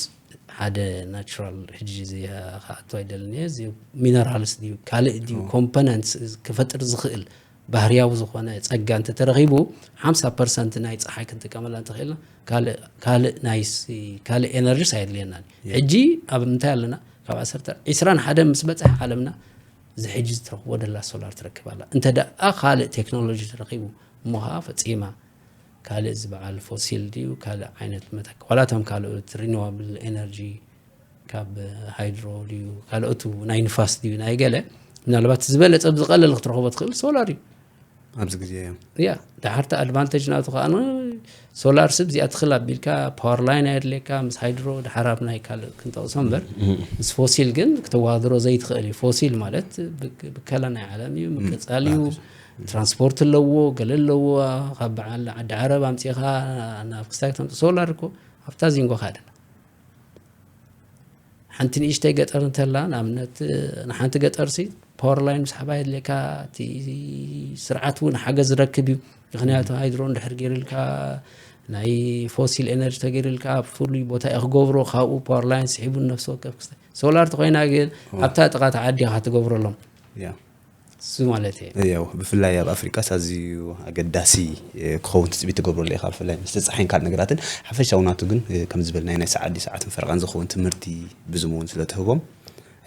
ሓደ ናቹራል ሕጂ እዚ ክኣቱ ኣይደልን እየ እዚ ሚነራልስ ድዩ ካልእ ድዩ ኮምፖነንትስ ክፈጥር ዝኽእል ባህርያዊ ዝኾነ ፀጋ እንተተረኺቡ ሓምሳ ፐርሰንት ናይ ፀሓይ ክንጥቀመላ እንተኽእልና ካልእ ናይ ካልእ ኤነርጂስ ኣየድልየናን። ሕጂ ኣብ ምንታይ ኣለና? ካብ ዓሰርተ ዒስራን ሓደን ምስ በፅሐ ዓለምና እዚ ሕጂ ዝትረኽቦ ደላ ሶላር ትረክብ ኣላ። እንተ ደኣ ካልእ ቴክኖሎጂ ተረኺቡ እሞ ከዓ ፈፂማ ካልእ ዝበዓል ፎሲል ድዩ ካልእ ዓይነት መተክ ዋላ እቶም ካልኦት ሪኒዋብል ኤነርጂ ካብ ሃይድሮ ድዩ ካልኦቱ ናይ ንፋስ ድዩ ናይ ገለ ምናልባት ዝበለፀ ብዝቐለለ ክትረኽቦ ትኽእል ሶላር እዩ። ኣብዚ ግዜ እዮም ያ ዳሓርቲ ኣድቫንቴጅ ናቱ ከዓ ሶላር ስብ እዚኣ ትኽል ኣቢልካ ፓወር ላይን ኣየድልየካ ምስ ሃይድሮ ድሓር ኣብ ናይ ካልእ ክንጠቕሶ እምበር ምስ ፎሲል ግን ክተዋድሮ ዘይትኽእል እዩ። ፎሲል ማለት ብክ- ብከላ ናይ ዓለም እዩ ምቅፃል እዩ። ትራንስፖርት ኣለዎ ገለ ኣለዎ። ካብ በዓል ዓዲ ዓረብ ኣምፂኻ ናብ ክስታይ ክተምፅ ሶላር እኮ ኣብታ ዚንጎ ካደና ሓንቲ ንእሽተይ ገጠር እንተላ ንኣብነት ንሓንቲ ገጠር ሲ ፓወር ላይን ምስ ሓባ የድልየካ እቲ ስርዓት እውን ሓገዝ ዝረክብ እዩ። ምክንያቱ ሃይድሮ እንድሕር ገይርልካ ናይ ፎሲል ኤነርጂ ተገይርልካ ኣብ ፍሉይ ቦታ እዩ ክገብሮ ካብኡ ፓወር ላይን ስሒቡ ነፍሲ ወከፍ ክስተ ሶላር ተኮይና ግን ኣብታ ጥቓ ተዓዲኻ ትገብረሎም ያ እሱ ማለት እየ። ያው ብፍላይ ኣብ ኣፍሪቃ ኣዝዩ ኣገዳሲ ክኸውን ትፅቢት ትገብረሉ ኢኻ ብፍላይ ምስቲ ፀሓይን ካልእ ነገራትን ሓፈሻዊ ናቱ ግን ከም ዝበልናዮ ናይ ሰዓት ድዩ ሰዓትን ፈረቓን ዝኸውን ትምህርቲ ብዙም እውን ስለ ትህቦም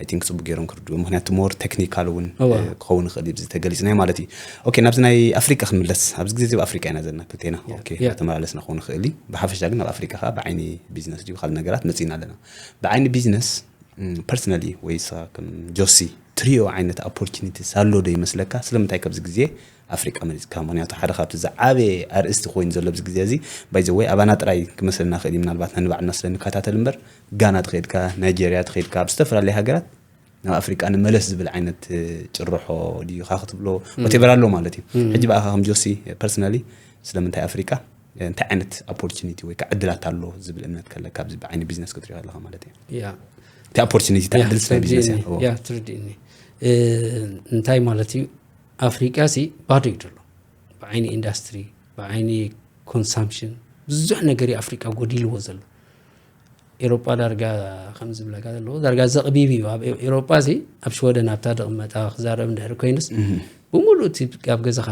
ኣይ ቲንክ ፅቡቅ ገይሮም ክርድኡ ምክንያቱ ሞር ቴክኒካል እውን እወ። ክኸውን ይኽእል እዩ ተገሊፅናዮ ማለት እዩ። ኦኬ ናብዚ ናይ ኣፍሪቃ ክንምለስ ኣብዚ ግዜ እዚ ኣብ ኣፍሪቃ ኢና ዘለና ክልቴና ኦኬ ያ። ተመላለስና ክኸውን ይኽእል እዩ። ብሓፈሻ ግን ኣብ ኣፍሪቃ ከዓ ብዓይኒ ቢዝነስ ድዩ ካልእ ነገራት መፂና ኣለና ብዓይኒ ቢዝነስ ፐርሰናሊ ወይ ሳ ከም ጆሲ ትሪኦ ዓይነት ኦፖርቹኒቲስ ኣሎ ዶ ይመስለካ? ስለምንታይ ከብዚ ግዜ ኣፍሪቃ መሪፅካ? ምክንያቱ ሓደ ካብቲ ዝዓበየ ኣርእስቲ ኮይኑ ዘሎ ኣብዚ ግዜ እዚ ባይዘወይ ኣባና ጥራይ ክመስለና ክእል እዩ ምናልባት ነንባዕልና ስለ ንከታተል እምበር ጋና ተኸድካ ናይጀርያ ተኸድካ ኣብ ዝተፈላለዩ ሃገራት ናብ ኣፍሪቃ ንመለስ ዝብል ዓይነት ጭርሖ ድዩ ካ ክትብሎ ወቴቨር ኣሎ ማለት እዩ። ሕጂ ብኣኻ ከም ጆሲ ፐርሰናሊ ስለምንታይ ኣፍሪቃ እንታይ ዓይነት ኦፖርቹኒቲ ወይ ከዓ ዕድላት ኣሎ ዝብል እምነት ከለካ ኣብዚ ብዓይኒ ቢዝነስ ክትሪኦ ኣለካ ማለት እዩ። ያ እቲ ኦፖርቹኒቲ እቲ ዕድል ስለ ቢዝነስ እያ። ያ ትርድእኒ እንታይ ማለት እዩ? ኣፍሪቃ ሲ ባዶ እዩ ዘሎ። ብዓይኒ ኢንዳስትሪ፣ ብዓይኒ ኮንሳምፕሽን ብዙሕ ነገር እዩ ኣፍሪቃ ጎዲልዎ ዘሎ። ኤሮጳ ዳርጋ ከም ዝብለካ ዘለዎ ዳርጋ ዘቕቢብ እዩ። ኣብ ኤሮጳ ሲ ኣብ ሽወደን ኣብታ ደቕመጣ ክዛረብ እንድሕር ኮይኑስ ብምሉእ እቲ ኣብ ገዛኻ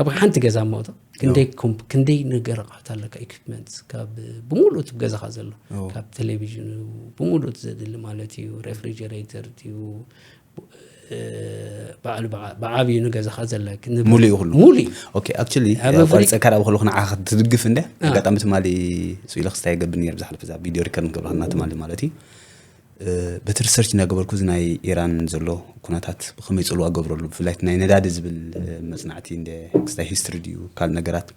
ኣብ ሓንቲ ገዛ እሞ ክንደይ ክንደይ ነገር ኣቕሓት ኣለካ፣ ኢኩፕመንት ካብ ብምሉእ እቲ ገዛኻ ዘሎ ካብ ቴሌቪዥን ብምሉእ ዘድሊ ማለት እዩ፣ ሬፍሪጀሬተር እዩ፣ ባዕሉ ብዓብዩ ንገዛኻ ዘለክ ሙሉ እዩ ኩሉ ሙሉ እዩ። ኦኬ ኣክቹሊ ቆርፀካ ዳብ ከለኩ ንዓኻ ክትድግፍ እንደ ኣጋጣሚ ትማሊ ስኢለ ክስታይ ገብር ነር ብዝሓለፈ እዛ ቪዲዮ ሪከርድ ንገብረና ትማሊ ማለት እዩ። በቲ ሪሰርች እናገበርኩ እዚ ናይ ኢራን ዘሎ ኩነታት ብከመይ ፅልዋ ገብረሉ ብፍላይ ናይ ነዳዲ ዝብል መፅናዕቲ እንደ ክስታይ ሂስትሪ ድዩ ካልእ ነገራት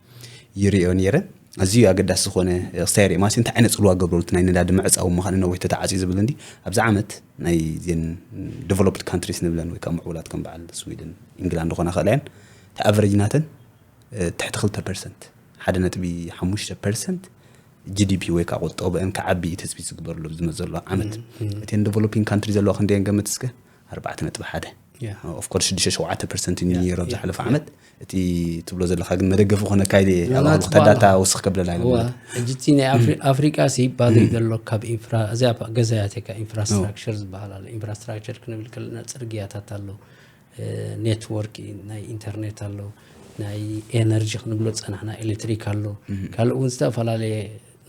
ይርእዮ ነይረ። ኣዝዩ ኣገዳሲ ዝኾነ ክስታይ ርኢ ማለት እንታይ ዓይነት ፅልዋ ገብረሉ ናይ ነዳዲ ምዕፃው ምዃን ነዊሕ ተተዓፅዩ ዝብል እንዲ ኣብዚ ዓመት ናይ ዜን ዲቨሎፕድ ካንትሪስ ንብለን ወይ ከዓ ምዕቡላት ከም በዓል ስዊድን ኢንግላንድ ዝኾና ክእላ እየን እቲ ኣቨሬጅ ናተን ትሕቲ ክልተ ፐርሰንት ሓደ ነጥቢ ሓሙሽተ ፐርሰንት ጂ ዲ ፒ ወይ ከዓ ቁጠብአን ክዓቢ እዩ ትፅቢት ዝግበረሉ ዝመፅ ዘሎ ዓመት። እተን ዲቨሎፒንግ ካንትሪ ዘለዋ ክንደየን ገምት እስከ ኣርባዕተ ነጥቢ ሓደ ኦፍኮርስ ሽዱሽተ ሸውዓተ ፐርሰንት እዩ ነይሩ ኣብ ዝሓለፈ ዓመት። እቲ ትብሎ ዘለካ ግን መደገፊ ኮነካ ኢለ ኣብ ኣባልኩ ተዳታ ወስኽ ከብለላ ኢለ ማለት ሕጂ እቲ ናይ ኣፍሪ- ኣፍሪቃ ሲ ባዶ እዩ ዘሎ ካብ ኢንፍራ እዚኣ ገዛያት እካ ኢንፍራስትራክቸር ዝበሃል ኣሎ። ኢንፍራስትራክቸር ክንብል ከለና ፅርግያታት ኣሎ፣ ኔትወርክ ናይ ኢንተርኔት ኣሎ፣ ናይ ኤነርጂ ክንብሎ ዝፀናሕና ኤሌክትሪክ ኣሎ፣ ካልእ እውን ዝተፈላለየ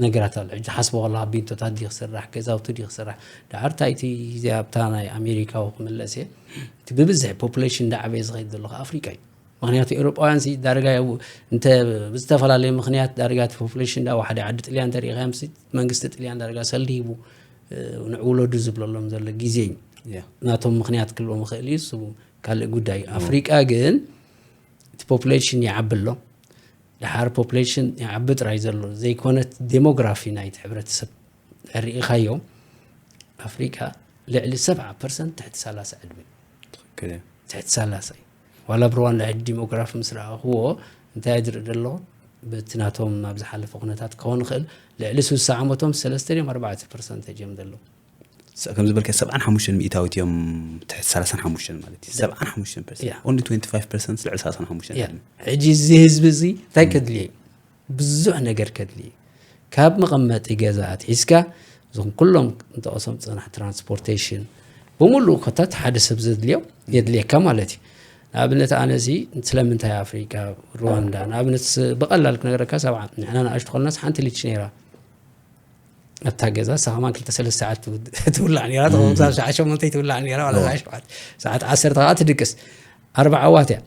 ነገራት ኣሎ። ሕጂ ሓስቦ ከለካ ቢንቶታት ድዩ ክስራሕ፣ ገዛውቲ ድዩ ክስራሕ፣ ዳዓር እንታይ እቲ ኣብታ ናይ ኣሜሪካዊ ክምለስ እየ እቲ ብብዝሒ ፖፑሌሽን እንዳዓበየ ዝኸይድ ዘሎ ኣፍሪቃ እዩ። ምክንያቱ ኤውሮጳውያን ሲ ዳርጋ እንተ ብዝተፈላለየ ምክንያት ዳርጋ እቲ ፖፑሌሽን እንዳወሓደ ዓዲ ጥልያን ተሪኢኻዮም ሲ መንግስቲ ጥልያን ዳርጋ ሰልዲ ሂቡ ንዕውለዱ ዝብለሎም ዘሎ ግዜ እዩ። ናቶም ምክንያት ክልዎም ይኽእል እዩ፣ እሱ ካልእ ጉዳይ እዩ። ኣፍሪቃ ግን እቲ ፖፑሌሽን ይዓቢ ኣሎ። ድሓር ፖፑሌሽን ይዓቢ ጥራይ ዘሎ ዘይኮነት ዴሞግራፊ ናይቲ ሕብረተሰብ ርኢኻዮ ኣፍሪቃ ልዕሊ ሰብዓ ፐርሰንት ትሕቲ ሰላሳ ዕድመ ትሕቲ ሰላሳ እዩ። ዋላ ኣብ ሩዋንዳ ሕጂ ዲሞግራፊ ምስ ረኣኽዎ እንታይ ዝርኢ ዘለኹ በቲ ናቶም ኣብ ዝሓለፈ ኩነታት ክኸውን ይኽእል ልዕሊ ስሳ ዓመቶም ሰለስተ ድዮም ኣርባዕተ ፐርሰንት እዮም ዘለዉ። ከም ዝበልካ ሰብዓን ሓሙሽተን ሚእታዊት እዮም ትሕቲ ሰላሳን ሓሙሽተን ማለት እዩ። ሰብዓን ሓሙሽተን ፐርሰንት ኦንሊ ትወንቲ ፋይቭ ፐርሰንት ልዕሊ ሰላሳን ሓሙሽተን ዕድመ። ሕጂ እዚ ህዝቢ እዚ እንታይ ከድልየ እዩ? ብዙሕ ነገር ከድልየ ካብ መቐመጢ ገዛ ኣትሒዝካ እዞም ኩሎም እንጠቐሶም ዝፀናሕ ትራንስፖርቴሽን ብምሉእ ኮታት ሓደ ሰብ ዘድልዮ የድልየካ ማለት እዩ። ንኣብነት ኣነዚ ስለምንታይ ኣፍሪካ ሩዋንዳ ንኣብነት ብቐላል ክነገረካ ሰብዓ ንሕና ንኣሽቱ ከለናስ ሓንቲ ሊች ነይራ ኣብታ ገዛ ንሳ ከማን ክልተ ሰለስተ ሰዓት ትውላዕ ነራ ትኸውን ክሳብ ሰዓት ሸሞንተ ትውላዕ ነራ ዋላ ሰዓት ሸውዓተ ሰዓት ዓሰርተ ከዓ ትድቅስ ኣርባዓ ዋት እያ።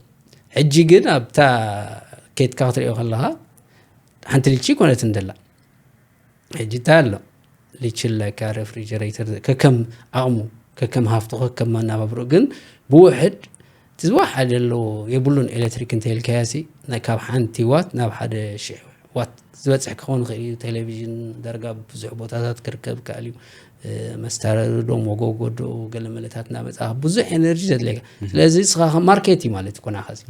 ሕጂ ግን ኣብታ ኬትካ ክትሪኦ ከለካ ሓንቲ ልቺ ኮነት እንደላ ሕጂ እንታይ ኣሎ ልቺ ኣለካ ሬፍሪጀሬተር ከከም ዓቕሙ ከከም ሃፍቱ ከከም መናባብሮ ግን ብውሕድ እቲ ዝወሓደ ኣለዎ የብሉን ኤሌክትሪክ እንተይልካያ ሲ ካብ ሓንቲ ዋት ናብ ሓደ ሽሕ ዋት ዝበፅሕ ክኸውን ይኽእል እዩ። ቴሌቪዥን ዳርጋ ብዙሕ ቦታታት ክርከብ ይከኣል እዩ። መስታረዶ ሞጎጎዶ ገለ መለታት እናመፃ ብዙሕ ኤነርጂ ዘድለየካ ስለዚ ንስኻ ከም ማርኬት እዩ ማለት እዩ ኮናኻ እዚ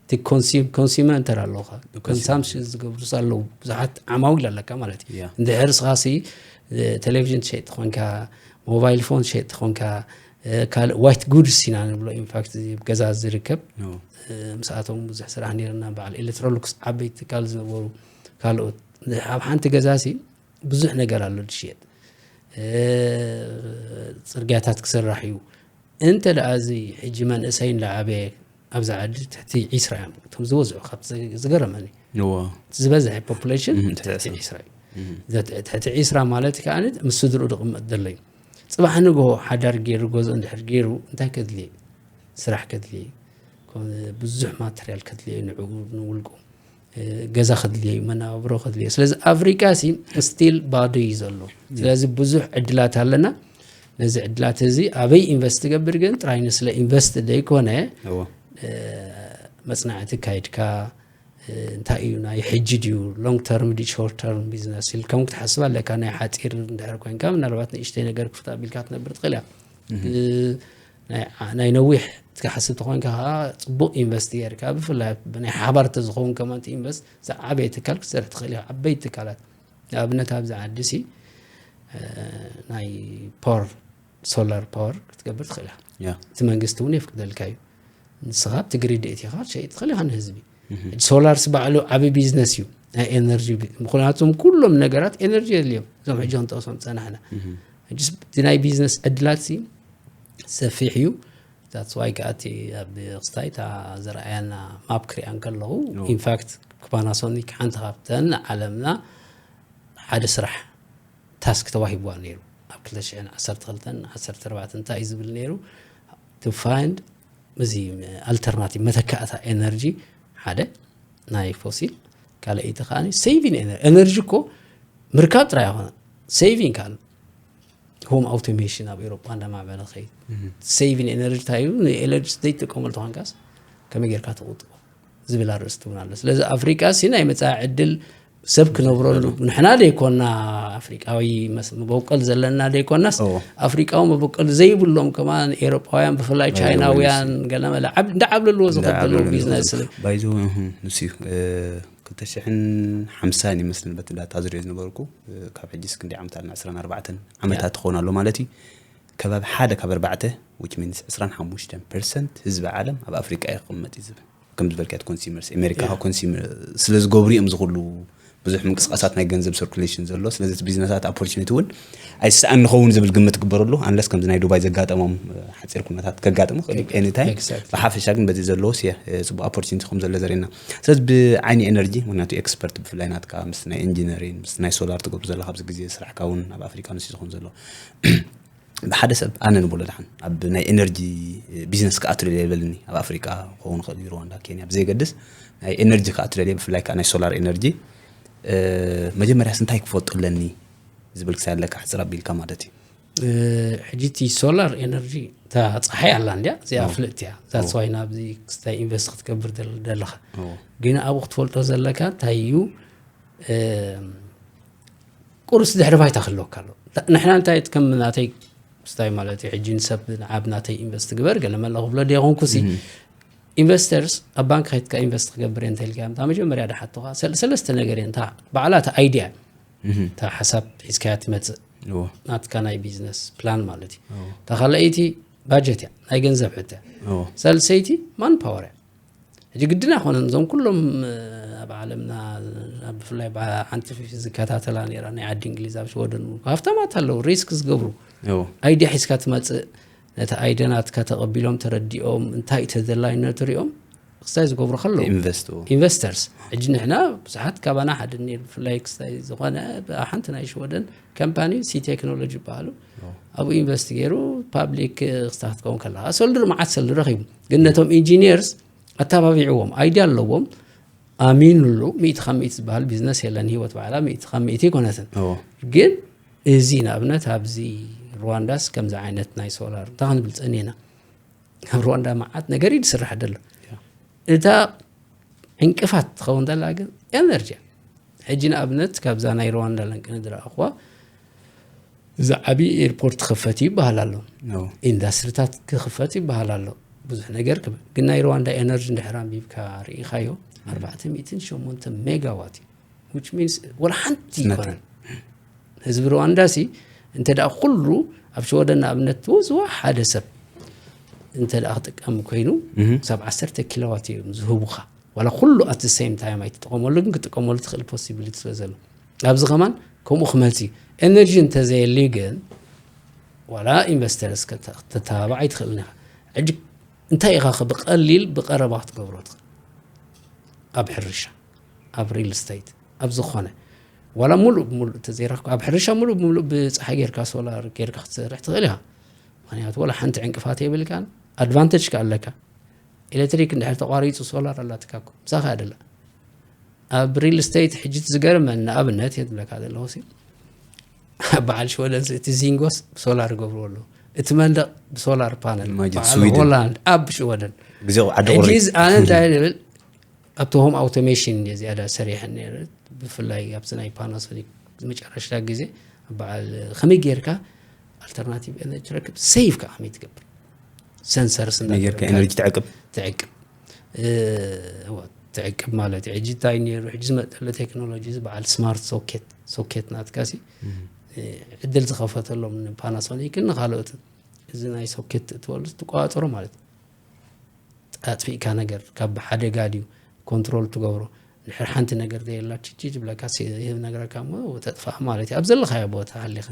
እቲ ኮንሱመንተር ኣለኻ ኮንሳምፕሽን ዝገብሩ ኣለዉ ብዙሓት ዓማዊል ኣለካ ማለት እዩ። እንድሕር ንስኻ ሲ ቴሌቪዥን ትሸጥ ኮንካ ሞባይል ፎን ትሸጥ ኮንካ ካልእ ዋይት ጉድስ ኢና ንብሎ ኢንፋክት ገዛ ዝርከብ ምስኣቶም ብዙሕ ስራሕ ነርና በዓል ኤሌክትሮኒክስ ዓበይቲ ትካል ዝነበሩ ካልኦት ኣብ ሓንቲ ገዛ ሲ ብዙሕ ነገር ኣሎ ዝሽየጥ ጽርግያታት ክስራሕ እዩ እንተ ደኣ እዚ ሕጂ መንእሰይ እንዳዓበየ ኣብዚ ዓዲ ትሕቲ ዒስራ እዮም እቶም ዝበዝሑ ካብ ዝገረመኒ ዝበዝሐ ፖፑሌሽን ትሕቲ ዒስራ እዩ ትሕቲ ዒስራ ማለት ከዓ ምስ ስድርኡ ዝቕመጥ ዘሎ እዩ ጽባሕ ንግሆ ሓዳር ገይሩ ገዝኡ እንድሕር ገይሩ እንታይ ከድልየ ስራሕ ከድልየ ብዙሕ ማተርያል ከድልየ ንዕኡ ንውልቁ ገዛ ከድልየ እዩ መነባብሮ ከድልየ ስለዚ ኣፍሪቃ ሲ ስቲል ባዶ እዩ ዘሎ ስለዚ ብዙሕ ዕድላት ኣለና ነዚ ዕድላት እዚ ኣበይ ኢንቨስት ትገብር ግን ጥራይ ንስለ ኢንቨስት ዘይኮነ መፅናዕቲ ካይድካ እንታይ እዩ ናይ ሕጂ ድዩ ሎንግ ተርም ዲ ሾርት ተርም ቢዝነስ ኢልካ ክትሓስብ ኣለካ ናይ ሓፂር እንድሕር ኮይንካ ምናልባት ንእሽተይ ነገር ክፍታ ቢልካ ትነብር ትኽእል እያ ናይ ነዊሕ ትሓስብ ተኾንካ ከዓ ፅቡቅ ኢንቨስት ጌርካ ብፍላይ ናይ ሓባር ተዝኸውን ከማንቲ ኢንቨስት ዝዓበየ ትካል ክትሰርሕ ትኽእል ኢኻ ዓበይቲ ትካላት ንኣብነት ኣብዚ ዓዲ ሲ ናይ ፖር ሶላር ፓወር ክትገብር ትኽእል ኢኻ። ያ እቲ መንግስቲ እውን የፍቅደልካ እዩ። ንስኻ ኣብቲ ግሪድ እቲኻ ትሸይጥ ትኽእል ኢኻ ንህዝቢ። ሕጂ ሶላርስ ባዕሉ ዓብዪ ቢዝነስ እዩ፣ ናይ ኤነርጂ ቢ- ምኽንያቱም ኩሎም ነገራት ኤነርጂ የድልዮም፣ እዞም ሕጂ ክንጠቕሶም ዝፀናሕና። ሕጂ እቲ ናይ ቢዝነስ ዕድላት ሲ ሰፊሕ እዩ። ዛትስ ዋይ ከኣቲ ኣብ ክስታይ እታ ዝረኣያና ማፕ ክሪኣን ከለኹ፣ ኢንፋክት ፓናሶኒክ ሓንቲ ካብተን ዓለምና ሓደ ስራሕ ታስክ ተዋሂብዋ ነይሩ ኣብ ክልተ ሽሕን ዓሰርተ ክልተን ዓሰርተ ኣርባዕተን እንታይ እዩ ዝብል ነይሩ? To find እዚ ኣልተርናቲቭ መተካእታ ኤነርጂ፣ ሓደ ናይ ፎሲል፣ ካልኣይቲ ከዓ ሴቪን ኤነርጂ። እኮ ምርካብ ጥራይ ኣይኮነ፣ ሴቪን ካል ሆም ኣውቶሜሽን ኣብ ኤሮፓ እንዳማዕበለ ኸይድ። ሴቪን ኤነርጂ እንታይ እዩ? ንኤለክትሪክ ዘይትጥቀመሉ ተኾንካስ ከመይ ጌርካ ተቑጥቦ ዝብል ኣርእስቲ እውን ኣሎ። ስለዚ ኣፍሪቃ ሲ ናይ መጻኢ ዕድል ሰብ ክነብረሉ፣ ንሕና ደይኮና ኣፍሪቃዊ መስ- መበቆል ዘለና ደይኮናስ፣ ኦ። ኣፍሪቃዊ መበቆል ዘይብሎም ከማን ኤሮፓውያን፣ ብፍላይ ቻይናውያን ገለመለ ዓብ- እንዳዓብለልዎ ዝኸደሉ እንዳዓብለሉ ቢዝነስ ዝኸደሉ። ባይዞ እህ፣ ንሱ እዩ። እ፣ ክልተ ሽሕን ሓምሳን ይመስልን በቲ ዳታ ዝሪኦ ዝነበርኩ፣ እ፣ ካብ ሕጂስ ክንደይ ዓመት ኣለና? ዕስራን ኣርባዕተን ዓመታት ትኸውን ኣሎ ማለት እዩ። ከባቢ ሓደ ካብ ኣርባዕተ፣ which means ዕስራን ሓሙሽተን ፐርሰንት ህዝቢ ዓለም ኣብ ኣፍሪቃ ይቕመጥ እዩ ዝብል። ከም ዝበልካት ኮንሱመርስ ኣሜሪካ ኮንሱመር ስለ ዝገብሩ እዮም ዝኽሉ ብዙሕ ምንቅስቃሳት ናይ ገንዘብ ሰርኩሌሽን ዘሎ። ስለዚ እቲ ቢዝነሳት ኦፖርቹኒቲ እውን ኣይሰኣን ንኸውን ዝብል ግምት ግበረሉ፣ ኣንለስ ከምዚ ናይ ዱባይ ዘጋጠሞም፣ እ፣ ሓፂር ኩነታት ከጋጥሙ ክእል ኤኒታይም። Exactly. ብሓፈሻ ግን በዚ ዘለዎ ሲ- እ፣ ፅቡቅ ኦፖርቹኒቲ ከም ዘሎ ዘርእና። ስለዚ ብዓይኒ ኤነርጂ፣ ምክንያቱ ኤክስፐርት ብፍላይ ናትካ ምስ ናይ ኢንጂነሪን ምስ ናይ ሶላር ትገብሩ ዘለካ ኣብዚ ግዜ ስራሕካ እውን ኣብ ኣፍሪካ ንሱ ዝኸውን ዘሎ ብሓደ ሰብ ኣነ ንብሎ ደሓን ኣብ ናይ ኤነርጂ ቢዝነስ ክኣቱ ደልየ ይበልኒ፣ ኣብ ኣፍሪቃ ክኸውን ይኽእል እዩ፣ ሩዋንዳ፣ ኬንያ ብዘየገድስ ናይ ኤነርጂ ክኣቱ ደልየ፣ ብፍላይ ከዓ ናይ ሶላር ኤነርጂ። እ፣ መጀመርያስ እንታይ ክፈልጡ ኣለኒ ዝብል ክሳይ ኣለካ ሕፅር ኣቢልካ ማለት እዩ። እ፣ ሕጂ እቲ ሶላር ኤነርጂ እታ ፀሓይ ኣላ እንዲያ እዚኣ ፍልጥቲ እያ። ዛትስ ዋይ ናብዚ ክስታይ ኢንቨስት ክትገብር ደል- ደለኻ። ግን ኣብኡ ክትፈልጦ ዘለካ እንታይ እዩ፣ እ፣ ቁርስ ድሕሪ ባይታ ክህልወካ ኣሎ። ንሕና እንታይ ከም ናተይ ክስታይ ማለት እዩ፣ ሕጂ ንሰብ ንዓብ ናተይ ኢንቨስት ግበር ገለ መለ ክብሎ ደይኮንኩ ሲ ኢንቨስተርስ ኣብ ባንክ ከይትካ ኢንቨስት ክገብር እየ እንተልካ እታ መጀመርያ ድሓቶኻ ሰለስተ ነገር እየን። እታ ባዕላ እታ ኣይዲያ እታ ሓሳብ ሒዝካያ ትመፅእ እዎ። ናትካ ናይ ቢዝነስ ፕላን ማለት እዩ። እታ ካልኣይቲ ባጀት እያ፣ ናይ ገንዘብ ሕቶ እያ። እዎ። ሳልሰይቲ ማን ፓወር እያ። ሕጂ ግድን ኣይኮነን እዞም ኩሎም ኣብ ዓለምና ኣብ ብፍላይ ሓንቲ ዝከታተላ ነራ ናይ ዓዲ እንግሊዝ ኣብ ሽወደን ሃፍታማት ኣለዉ ሪስክ ዝገብሩ እዎ። ኣይዲያ ሒዝካ ትመፅእ ነቲ ኣይዲያ ናትካ ተቐቢሎም ተረዲኦም እንታይ ተደላይነቱ ሪኦም ክስታይ ዝገብሩ ከለዉ ኢንቨስት እዎ። ኢንቨስተርስ ሕጂ ንሕና ብዙሓት ካባና ሓደ ነር ብፍላይ ክስታይ ዝኾነ ሓንቲ ናይ ሽወደን ካምፓኒ ሲ ቴክኖሎጂ ይበሃሉ ኣብኡ ኢንቨስት ገይሩ ፓብሊክ ክስታ ክትከውን ከለካ ሰልዲ መዓት ሰልዲ ረኺቡ ግን ነቶም ኢንጂኒየርስ ኣተባቢዕዎም ኣይዲያ ኣለዎም ኣሚኑሉ ሚእቲ ካብ ሚእቲ ዝበሃል ቢዝነስ የለን ህይወት ባዕላ ሚእቲ ካብ ሚእቲ ኣይኮነትን እዎ። ግን እዚ ንኣብነት ኣብዚ ሩዋንዳስ ከምዚ ዓይነት ናይ ሶላር እንታይ ክንብል ፀኒና ኣብ ሩዋንዳ መዓት ነገር እዩ ዝስራሕ ደሎ እታ ዕንቅፋት ትኸውን ዘላ ግን ኤነርጂ እያ። ሕጂ ንኣብነት ካብዛ ናይ ሩዋንዳ ለንቅኒ ዝረኣኽዋ እዚ ዓብዪ ኤርፖርት ክኸፈት እዩ ይበሃል ኣሎ እዎ። ኢንዳስትሪታት ክኽፈት ይበሃል ኣሎ ብዙሕ ነገር ክብል ግን ናይ ሩዋንዳ ኤነርጂ እንድሕር ኣንቢብካ ርኢኻዮ ኣርባዕተ ሚእትን ሸሞንተ ሜጋዋት እዩ which means ወላ ሓንቲ It's nothing. ይኮነን ህዝቢ ሩዋንዳ ሲ እንተ ደኣ ኩሉ ኣብ ሽወደን ንኣብነት ትወዝዋ ሓደ ሰብ እንተ ደኣ ክጥቀም ኮይኑ ክሳብ ዓሰርተ ኪሎዋት እዮም ዝህቡኻ ዋላ ኩሉ ኣት ሴም ታይም ኣይትጥቀመሉ ግን ክትጥቀመሉ ትኽእል ፖሲቢሊቲ ስለ ዘሎ ኣብዚ ከማን ከምኡ ክመፅ እዩ ኤነርጂ እንተዘየልዩ ግን ዋላ ኢንቨስተርስ ከተተባባዕ ኣይትኽእልን ኢኻ ሕጂ እንታይ ኢኻ ብቀሊል ብቀረባ ክትገብሮ ትኽእል ኣብ ሕርሻ ኣብ ሪል ስቴት ኣብ ዝኾነ ዋላ ሙሉእ ብሙሉእ ተዘይረኽኩ ኣብ ሕርሻ ሙሉእ ብሙሉእ ብፀሓይ ጌርካ ሶላር ጌርካ ክትሰርሕ ትኽእል ኢኻ ምክንያቱ ዋላ ሓንቲ ዕንቅፋት የብልካን ኣድቫንቴጅ ከ ኣለካ ኤሌክትሪክ እንድሕር ተቋሪፁ ሶላር ኣላትካኩ ምሳኻ ደላ ኣብ ሪል ስቴት ሕጂ ዝገርመን ንኣብነት እየ ዝብለካ ዘለኹ ሲ በዓል ሽወደን እቲ ዚንጎስ ብሶላር ይገብርዎ ኣለዉ እቲ መንደቕ ብሶላር ፓነል Imagine በዓል ስዊድን። ሆላንድ ኣብ ሽወደን ግዜ ዓዲ ሕጂ ቁሪ ኣነ እንታይ ልብል ኣብቲ ሆም ኣውቶሜሽን እየ ዝያዳ ሰሪሐ ነረ ብፍላይ ኣብቲ ናይ ፓናሶኒክ መጨረሽታ ግዜ በዓል ከመይ ጌርካ ኣልተርናቲቭ ኤነርጂ ትረክብ ሴቭ ከዓ ከመይ ትገብር ሰንሰርስ ጌርካ ኤነርጂ ትዕቅብ ትዕቅብ ትዕቅብ ማለት እዩ ሕጂ እንታይ ነሩ ሕጂ ዝመጠለ ቴክኖሎጂ በዓል ስማርት ሶኬት ሶኬት ናትካ ሲ ዕድል ዝኸፈተሎም ንፓናሶኒክን ንካልኦትን፣ እዚ ናይ ሶኬት ትእትወሉ ትቆጻጸሮ ማለት እዩ። ኣጥፊእካ ነገር ካብ ሓደጋ ድዩ ኮንትሮል ትገብሮ? ንድሕር ሓንቲ ነገር ዘየላ ችቺ ትብለካ፣ ይህብ ነገረካ እሞ ተጥፋእ ማለት እዩ። ኣብ ዘለኻዮ ቦታ ሃሊኻ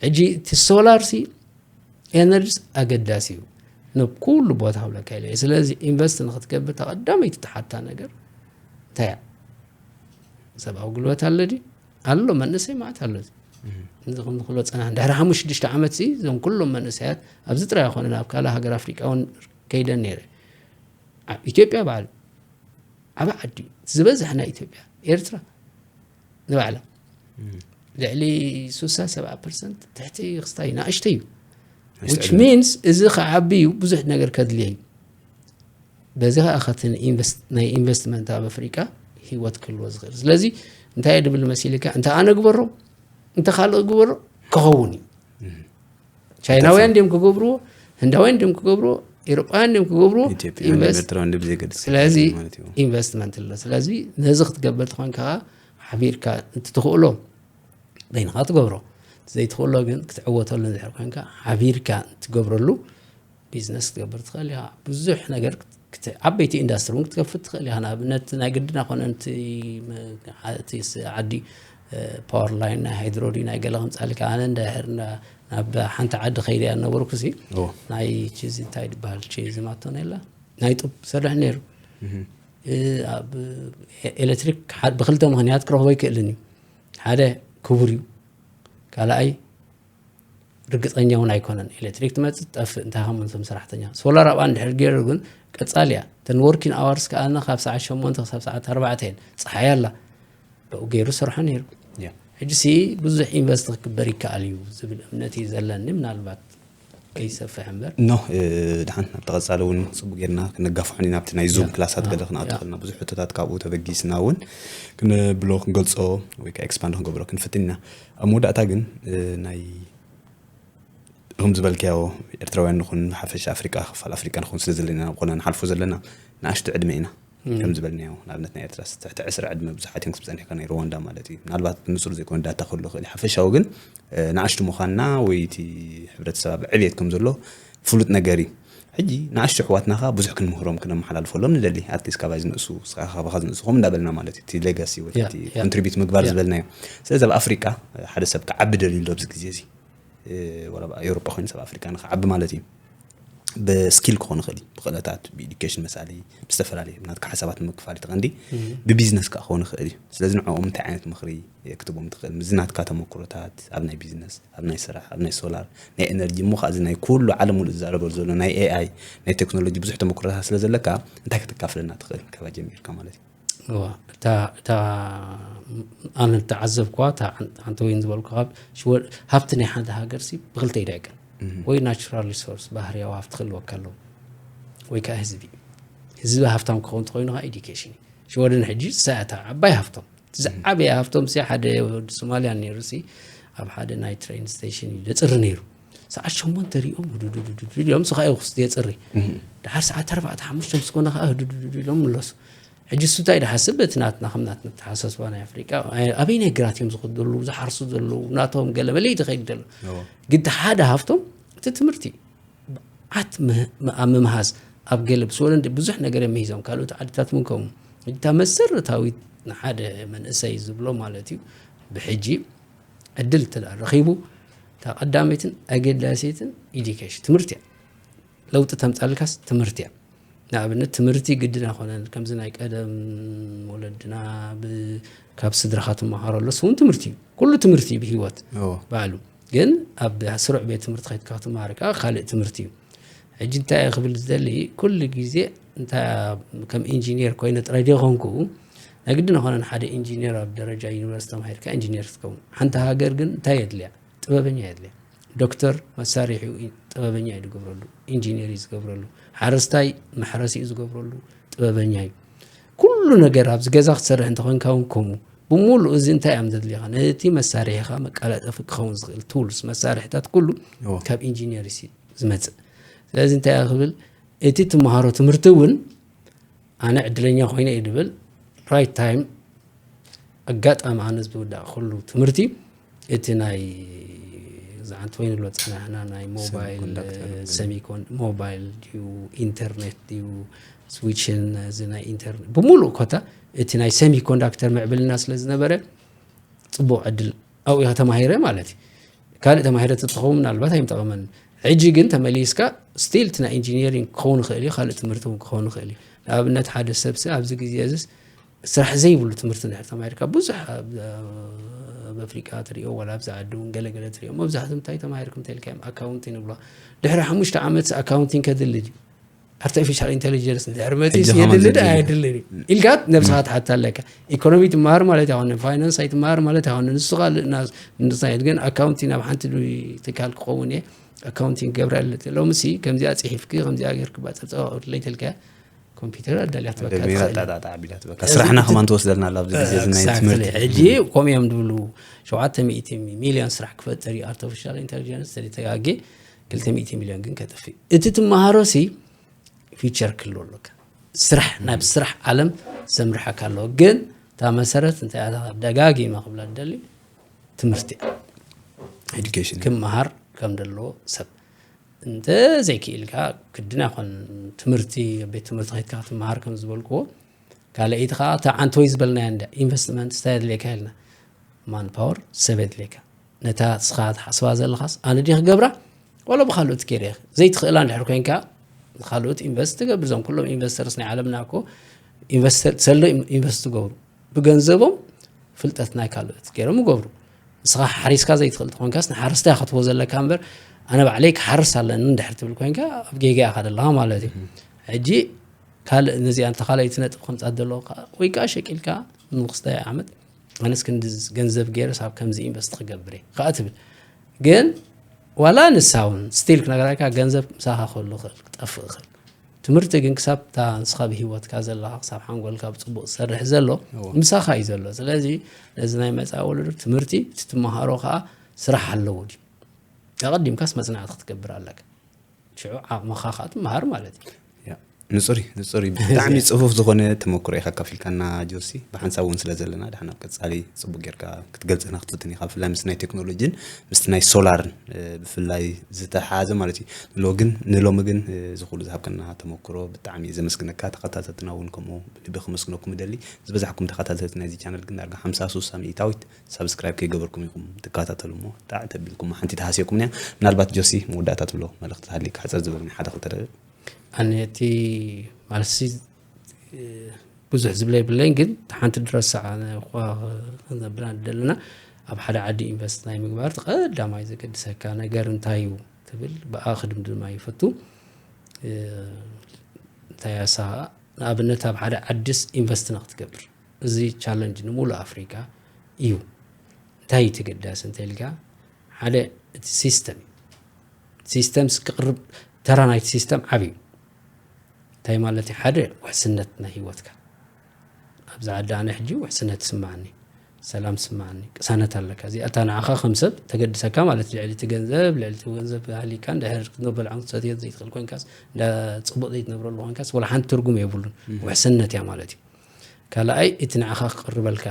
ሕጂ እቲ ሶላር ሲ ኤነርጂስ ኣገዳሲ እዩ። ናብ ኩሉ ቦታ ክብለካ ኢለ እየ። ስለዚ ኢንቨስት ንክትገብር ተቐዳመይቲ ትሓታ ነገር እንታይ እያ? ሰብኣዊ ጉልበት ኣሎ ድዩ? ኣሎ፣ መንእሰይ ማዕት ኣሎ። እዚ ከም ንክሎ ፀና ድሕሪ ሓሙሽተ ሽዱሽተ ዓመት ሲ እዞም ኩሎም መንእሰያት ኣብዚ ጥራይ ኣይኮነን፣ ኣብ ካልእ ሃገር ኣፍሪቃ እውን ከይደን ነይረ። ኣብ ኢትዮጵያ በዓል ዓብ ዓዲ ዝበዝሕ ናይ ኢትዮጵያ ኤርትራ ንባዕላ ልዕሊ ሱሳ ሰብዓ ፐርሰንት ትሕቲ ክስታይ ንኣሽተይ እዩ። Which means እዚ ክዓቢ እዩ፣ ብዙሕ ነገር ከድልየ እዩ። በዚ ከዓ ከቲ ናይ ኢንቨስትመንት ኣብ ኣፍሪቃ ህይወት ክህልዎ ዝኽእል። ስለዚ እንታይ እየ ድብል መሲልካ፣ እንተ ኣነ ግበሮ፣ እንተ ካልእ ግበሮ ክኸውን እዩ። ቻይናውያን ድዮም ክገብርዎ፣ ህንዳውያን ድዮም ክገብርዎ፣ ኤሮጳውያን ድዮም ክገብርዎ። ኢትዮጵያውያን ኢንቨስት- ኤርትራውያን ድብል ዘይገድስ ስለዚ ማለት እዩ። ኢንቨስትመንት ኣሎ። ስለዚ ነዚ ክትገብር ተኾንካ ከዓ ሓቢርካ እንትትኽእሎ በይንኻ ትገብሮ። ዘይትኽእሎ ግን ክትዕወተሉ እንድሕር ኮንካ ሓቢርካ እንትገብረሉ ቢዝነስ ክትገብር ትኽእል ኢኻ። ብዙሕ ነገር ክት- ዓበይቲ ኢንዳስትሪ እውን ክትከፍት ትኽእል ኢኻ። ንኣብነት ናይ ግድና ኮነ እቲ መ- እቲ ስ- ዓዲ ፓወር ላይን ናይ ሃይድሮ ድዩ ናይ ገለ ከምፃልካ። ኣነ እንድሕር ናብ ሓንቲ ዓዲ ከይደ እያ ነበርኩ ሲ ናይ ቺዝ እንታይ ድበሃል ቺዝ ማቶን የላ ናይ ጡብ ሰርሕ ነይሩ። ኣብ ኤሌክትሪክ ብክልተ ምክንያት ክረኽቦ ይክእልን እዩ። ሓደ ክቡር እዩ፣ ካልኣይ ርግፀኛ እውን ኣይኮነን። ኤሌክትሪክ ትመፅእ ትጠፍእ እንታይ ከም እቶም ሰራሕተኛ። ሶላር ኣብኣ እንድሕር ገይሩ ግን ቀፃሊ እያ። ተን ወርኪን ኣዋርስ ከኣና ካብ ሰዓት ሸሞንተ ክሳብ ሰዓት ኣርባዕተ እየን። ፀሓይ ኣላ። ብኡ ገይሩ ሰርሖ ነይሩ። ሕጂ ሲ ብዙሕ ኢንቨስት ክግበር ይከኣል እዩ ዝብል እምነት እዩ ዘለኒ። ምናልባት ከይሰፍሕ እምበር ኖ ድሓን ናብ ተቐፃሊ እውን ፅቡቅ ጌርና ክነጋፍሖን ኢና ኣብቲ ናይ ዙም ክላሳት ገለ ክንኣቱ ከለና ብዙሕ ሕቶታት ካብኡ ተበጊስና እውን ክንብሎ ክንገልፆ ወይ ከዓ ኤክስፓንድ ክንገብሮ ክንፍትን ኢና። ኣብ መወዳእታ ግን ናይ ከም ዝበልካዮ ኤርትራውያን ንኹን ሓፈሻ ኣፍሪቃ ክፋል ኣፍሪቃ ንኹን ስለ ዘለና ናብ ቆና ንሓልፎ ዘለና ንኣሽቱ ዕድመ ኢና ከም ዝበልናዮ ንኣብነት ናይ ኤርትራ ትሕቲ ዕስራ ዕድመ ብዙሓት እዮም ክስብ ጸኒሕካ ናይ ሩዋንዳ ማለት እዩ። ምናልባት ብንጹር ዘይኮነ ዳታ ክህሉ ይኽእል ሓፈሻዊ ግን ንኣሽቱ ምዃንና ወይ እቲ ሕብረተሰብ ኣብ ዕብየት ከም ዘሎ ፍሉጥ ነገር እዩ። ሕጂ ንኣሽቱ ኣሕዋትና ከኣ ብዙሕ ክንምህሮም ክነመሓላልፈሎም ንደሊ ኣትሊስ ካባይ ዝንእሱ ስኻ ካባኻ ዝንእሱ ከም እንዳበልና ማለት እዩ እቲ ሌጋሲ ወይ እቲ ኮንትሪቢዩት ምግባር ዝበልናዮ። ስለዚ ኣብ ኣፍሪቃ ሓደ ሰብ ክዓቢ ደልዩ ኣሎ ኣብዚ ግዜ እዚ ወላ ኣብ ኤውሮጳ ኮይኑ ሰብ ኣፍሪቃ ንክዓቢ ማለት እዩ ብስኪል ክኾን ይኽእል እዩ ብክእለታት ብኤዱኬሽን መሳሊ ብዝተፈላለየ ናትካ ሓሳባት ንምክፋል እቲ ቀንዲ ብቢዝነስ ከዓ ክኾን ይኽእል እዩ ስለዚ ንዕኦም እንታይ ዓይነት ምኽሪ ክትቦም ትኽእል ምዚ ናትካ ተመክሮታት ኣብ ናይ ቢዝነስ ኣብ ናይ ስራሕ ኣብ ናይ ሶላር ናይ ኤነርጂ እሞ ከዓ እዚ ናይ ኩሉ ዓለም ሙሉእ ዝዛረበሉ ዘሎ ናይ ኤኣይ ናይ ቴክኖሎጂ ብዙሕ ተመክሮታት ስለ ዘለካ እንታይ ከተካፍለና ትኽእል ካባ ጀሚርካ ማለት እዩ እዋ እታ እታ ኣነ ዝተዓዘብኩዋ እታ ሓንቲ ወይን ዝበልኩ ካብ ሽወ- ሃብቲ ናይ ሓንቲ ሃገር ሲ ብክልተ ይድዕቀን ወይ ናቹራል ሪሶርስ ባህርያዊ ሃብቲ ክህልወካ ኣለዎ ወይ ከዓ ህዝቢ ህዝቢ ሃብታም ክኸውን ተኮይኑ ከዓ ኤዱኬሽን እዩ ሽወደን ሕጂ ንሳ እያ እታ ዓባይ ሃብቶም እቲ ዝዓበየ ሃብቶም ሲ ሓደ ወዲ ሶማልያ ነይሩ ሲ ኣብ ሓደ ናይ ትሬን ስቴሽን እዩ ደፅሪ ነይሩ ሰዓት ሸሞንተ ሪኦም ህዱዱዱዱ ኢሎም ንሱ ከዓ እዩ ክስቲ የፅሪ ድሓር ሰዓት ኣርባዕተ ሓሙሽተ ምስ ኮነ ከዓ ህዱዱዱዱ ኢሎም ምለሱ ሕጂ እሱ እንታይ ድሓስብ እቲ ናትና ከም ናትና ተሓሳስባ ናይ ኣፍሪቃ ኣበይ ናይ ግራት እዮም ዝኸዱ ዘለዉ ዝሓርሱ ዘለዉ ናቶም ገለ መለይ ትኸይድ ዘሎ ግዲ ሓደ ሃፍቶም እቲ ትምህርቲ ብዓት ኣብ ምምሃዝ ኣብ ገለ ብስወደን ብዙሕ ነገር እዮም ምሂዞም ካልኦት ዓድታት እውን ከምኡ እታ መሰረታዊት ንሓደ መንእሰይ ዝብሎ ማለት እዩ ብሕጂ ዕድል እንተ ረኺቡ እታ ቀዳመይትን ኣገዳሲትን ኢዲኬሽን ትምህርቲ እያ ለውጢ ተምፃልካስ ትምህርቲ እያ ንኣብነት ትምህርቲ ግድን ኣይኮነን ከምዚ ናይ ቀደም ወለድና ካብ ስድራኻ ትመሃሮ ኣለስ እውን ትምህርቲ እዩ ኩሉ ትምህርቲ እዩ ብሂወት ባዕሉ ግን ኣብ ስሩዕ ቤት ትምህርቲ ከይትካ ክትመሃር ከዓ ካልእ ትምህርቲ እዩ ሕጂ እንታይ እየ ክብል ዝደሊ ኩሉ ግዜ እንታይ ከም ኢንጂኒር ኮይነ ጥራይ ደይኮንኩ ናይ ግድን ኣይኮነን ሓደ ኢንጂኒር ኣብ ደረጃ ዩኒቨርሲቲ ተማሂርካ ኢንጂኒር ክትከውን ሓንቲ ሃገር ግን እንታይ የድልያ ጥበበኛ የድልያ ዶክተር መሳሪሒኡ ጥበበኛ እዩ ዝገብረሉ ኢንጂነር እዩ ዝገብረሉ ሓረስታይ መሕረሲኡ ዝገብረሉ ጥበበኛ እዩ ኩሉ ነገር ኣብዚ ገዛ ክትሰርሕ እንተኮንካ እውን ከምኡ ብምሉእ እዚ እንታይ እዮም ዘድልኻ ነቲ መሳሪሒኻ መቃላጠፊ ክኸውን ዝኽእል ቱልስ መሳርሕታት ኩሉ ካብ ኢንጂነር ሲ ዝመፅእ ስለዚ እንታይ ክብል እቲ ትመሃሮ ትምህርቲ እውን ኣነ ዕድለኛ ኮይነ እዩ ድብል ራይት ታይም ኣጋጣሚ ኣነ ዝወዳእኩሉ ትምህርቲ እቲ ናይ ዝዓንተ ወይ ንብሎ ጸናሕና ናይ ሞባይል ሰሚኮንዳክተር፣ እ፣ ሰሚኮን ሞባይል ድዩ፣ ኢንተርኔት ድዩ፣ ስዊችን፣ እዚ ናይ ኢንተርኔት ብምሉእ ኮታ እቲ ናይ ሰሚኮንዳክተር ምዕብልና ስለ ዝነበረ ጽቡቕ ዕድል ኣብኡ ኢኻ ተማሂረ ማለት እዩ። ካልእ ተማሂረ ተትኸውን ምናልባት ኣይምጠቐመን። ሕጂ ግን ተመሊስካ ስቲል እቲ ናይ ኢንጂኒሪንግ ክኸውን ይኽእል እዩ፣ ካልእ ትምህርቲ እውን ክኸውን ይኽእል እዩ። ንኣብነት ሓደ ሰብሲ ኣብዚ ግዜ እዚስ ስራሕ ዘይብሉ ትምህርቲ እንድሕር ተማሂርካ ብዙሕ ኣብ ኣብ ኣፍሪቃ ትሪኦ፣ ዋላ ኣብዚ ዓዲ እውን ገለገለ ትሪኦ፣ መብዛሕትኦም እንታይ ተማሂርኩም እንተኢልካዮም ኣካውንቲንግ ይብሉኻ። ድሕሪ ሓሙሽተ ዓመት ኣካውንቲንግ ከድሊ ድዩ? ኣርቲፊሻል ኢንቴሊጀንስ እንድሕር መፂስ ሕጂ ከማን የድሊ ዶ ዘድሊ ኣየድልን እዩ ኢልካ ነብስኻ ትሓታ ኣለካ። ኢኮኖሚ ትመሃር ማለት ኣይኮነን፣ ፋይናንስ ኣይትመሃር ማለት ኣይኮነን። ንሱ ካልእ ና-፣ ንሳይት ግን ኣካውንቲንግ ኣብ ሓንቲ ትካል ክኸውን እየ ኣካውንቲንግ ክገብር ኣለኒ። ሎምሲ ከምዚኣ ፅሒፍኪ ከምዚኣ ጌርኪ ባፀብፀባ ክብለይ ተልካያ ኮምፒውተር ኣዳልያ ትበካ ደሚራ ትኽእል። ጣጣጣ ኣቢላ ትበካ። ስራሕና ከማን ትወስደልና ኣላ ኣብዚ ግዜ እዚ ናይ ትምህርቲ። ሕጂ ከምኡ እዮም ዝብሉ ሸውዓተ ሚእቲ ሚልዮን ስራሕ ክፈጥር እዩ ኣርቲፊሻል ኢንቴሊጀንስ ተጋጌ ክልተ ሚእቲ ሚልዮን ግን ከጥፍእ። እቲ ትመሃሮ ሲ ፊቸር ክህልዎ ኣለካ። ስራሕ ናብ ስራሕ ዓለም ዘምርሓካ ኣለዎ። ግን እታ መሰረት እንታይ እያ ደጋጊመ ክብላ ደሊ ትምህርቲ እያ። ኤዱኬሽን ክመሃር ከም ዘለዎ ሰብ እንተ ዘይክኢልካ ግድና ይኾን ትምህርቲ ቤት ትምህርቲ ከይድካ ክትመሃር ከም ዝበልክዎ ካልኣይቲ ከዓ እታ ዓንተወይ ዝበልናያ እንዳ ኢንቨስትመንት ስታይ ኣድልየካ ኢልና ማን ፓወር ሰብ ኣድልየካ ነታ ስኻ ትሓስባ ዘለኻስ ኣነ ድየ ክገብራ ዋላ ብካልኦት ገይረ ዘይትኽእላ እንድሕር ኮይንካ ካልኦት ኢንቨስት ትገብር እዞም ኩሎም ኢንቨስተርስ ናይ ዓለምና እኮ ኢንቨስተር ሰሎ ኢንቨስት ትገብሩ ብገንዘቦም ፍልጠት ናይ ካልኦት ገይሮም ይገብሩ። ንስኻ ሓሪስካ ዘይትኽእል ተኾንካስ ንሓረስታይ ክትቦ ዘለካ እምበር ኣነ ባዕለይ ክሓርስ ኣለኒ እንድሕር ትብል ኮይንካ ኣብ ጌጋ ኢኻ ዘለኻ ማለት እዩ። ሕጂ ካልእ ነዚኣ እንተ ካልኣይቲ ነጥብ ከምፃት ዘለዎ ከዓ ወይ ከዓ ሸቂልካ ንክስታይ ዓመት ኣነስ ክንዲ ገንዘብ ገይረስ ኣብ ከምዚ ኢንቨስት ክገብር እየ ከዓ ትብል። ግን ዋላ ንሳ እውን ስቲል ክነገራካ ገንዘብ ምሳኻ ክህሉ ይኽእል ክጠፍእ ይኽእል። ትምህርቲ ግን ክሳብ እታ ንስኻ ብሂወትካ ዘለኻ ክሳብ ሓንጎልካ ብፅቡቅ ዝሰርሕ ዘሎ ምሳኻ እዩ ዘሎ። ስለዚ ነዚ ናይ መፃኢ ወለዶ ትምህርቲ እቲ ትመሃሮ ከዓ ስራሕ ኣለዎ ድዩ ኣቐዲምካስ መፅናዕቲ ክትገብር ኣለካ። ሽዑ ዓቕምኻ ከዓ ትመሃር ማለት እዩ። ንፁር እዩ ንፁር እዩ። ብጣዕሚ ፅፉፍ ዝኾነ ተመክሮ ኢኻ ካፊልካና ጆሲ። ብሓንሳብ እውን ስለ ዘለና ድሓን ኣብ ቀፃሊ ፅቡቅ ጌርካ ክትገልፀና ክትፍትን ኢኻ። ብፍላይ ምስ ናይ ቴክኖሎጂን ምስ ናይ ሶላርን ብፍላይ ዝተሓዘ ማለት እዩ። ንሎ ግን ንሎሚ ግን እዚ ኩሉ ዝሃብከና ተመክሮ ብጣዕሚ እየ ዘመስግነካ። ተኸታተልትና እውን ከምኡ ብልቢ ከመስግነኩም እደሊ። ዝበዛሕኩም ተኸታተልቲ ናይዚ ቻነል ግን ዳርጋ ሓምሳ ሱሳ ሚእታዊት ሳብስክራይብ ከይገበርኩም ኢኹም ትከታተሉ እሞ ጣዕ ተቢልኩም ሓንቲ ተሃስየኩም እያ። ምናልባት ጆሲ መወዳእታ ትብሎ መልእኽቲ ተሃሊካ ሓፀር ዝበሉ ናይ ሓደ ክልተ ደቂቕ። ኣነ እቲ ማለትሲ ብዙሕ ዝብለ የብለይን ግን ሓንቲ ድረሳ እኳ ክንነብራ ዘለና ኣብ ሓደ ዓዲ ኢንቨስት ናይ ምግባር ቀዳማይ ዘገድሰካ ነገር እንታይ እዩ ትብል ብኣ ክድምድማ ይፈቱ። እንታይ ያሳ ንኣብነት ኣብ ሓደ ዓዲስ ኢንቨስት ንክትገብር እዚ ቻለንጅ ንሙሉእ ኣፍሪካ እዩ። እንታይ እዩ ተገዳሲ እንተ ኢልካ ሓደ እቲ ሲስተም እዩ። ሲስተም ክቅርብ ተራ ናይቲ ሲስተም ዓብዩ እንታይ ማለት እዩ ሓደ ውሕስነት ናይ ሂወትካ ኣብዚ ዓዲ ኣነ ሕጂ ውሕስነት ይስማዓኒ ሰላም ይስማዓኒ ቅሳነት ኣለካ እዚኣ እታ ንዓኻ ከም ሰብ ተገድሰካ ማለት ልዕሊ እቲ ገንዘብ ልዕሊ እቲ ገንዘብ ሃሊካ እንድሕር ክትነብር ዓንክሰትዮ ዘይትኽእል ኮንካስ እንዳ ፅቡቅ ዘይትነብረሉ ኮንካስ ወላ ሓንቲ ትርጉም የብሉን ውሕስነት እያ ማለት እዩ ካልኣይ እቲ ንዓኻ ክቅርበልካ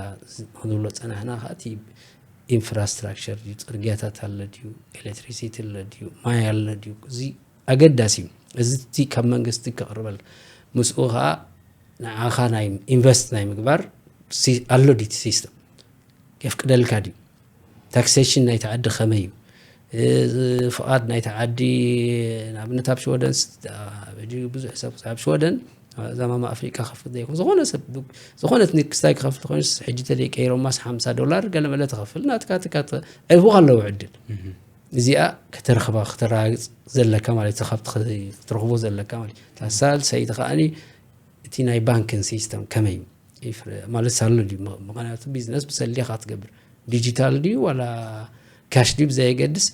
ክንብሎ ፀናሕና ከዓ እቲ ኢንፍራስትራክቸር ድዩ ፅርግያታት ኣለ ድዩ ኤሌክትሪሲቲ ኣለ ድዩ ማይ ኣለ ድዩ እዚ ኣገዳሲ እዩ እዚ እቲ ካብ መንግስቲ ክቅርበልካ ምስኡ ከዓ ንዓኻ ናይ ኢንቨስት ናይ ምግባር ኣሎ ድዩ እቲ ሲስተም የፍቅደልካ ድዩ ታክሴሽን ናይቲ ዓዲ ከመይ እዩ ፍቓድ ናይቲ ዓዲ ንኣብነት ኣብ ሽወደን ብዙሕ ሰብ ኣብ ሽወደን እዛ ማማ ኣፍሪቃ ከፍት ዘይኮን ዝኾነ ሰብ ዝኾነት ንክስታይ ክኸፍት ኮይኑ ሕጂ ተደይ ቀይሮማስ ሓምሳ ዶላር ገለመለ ትኸፍል ናትካ ትካ ዕቡቕ ኣለዎ ዕድል እዚኣ ከተረኽባ ከተረጋግፅ ዘለካ ማለት ካብቲ ክትረኽቦ ዘለካ ማለት ታሳል ሰይቲ ከዓኒ እቲ ናይ ባንክን ሲስተም ከመይ ማለት ሳሎ ድዩ ምክንያቱ ቢዝነስ ብሰልዲ ኢኻ ትገብር ዲጂታል ድዩ ዋላ ካሽ ድዩ ብዘየገድስ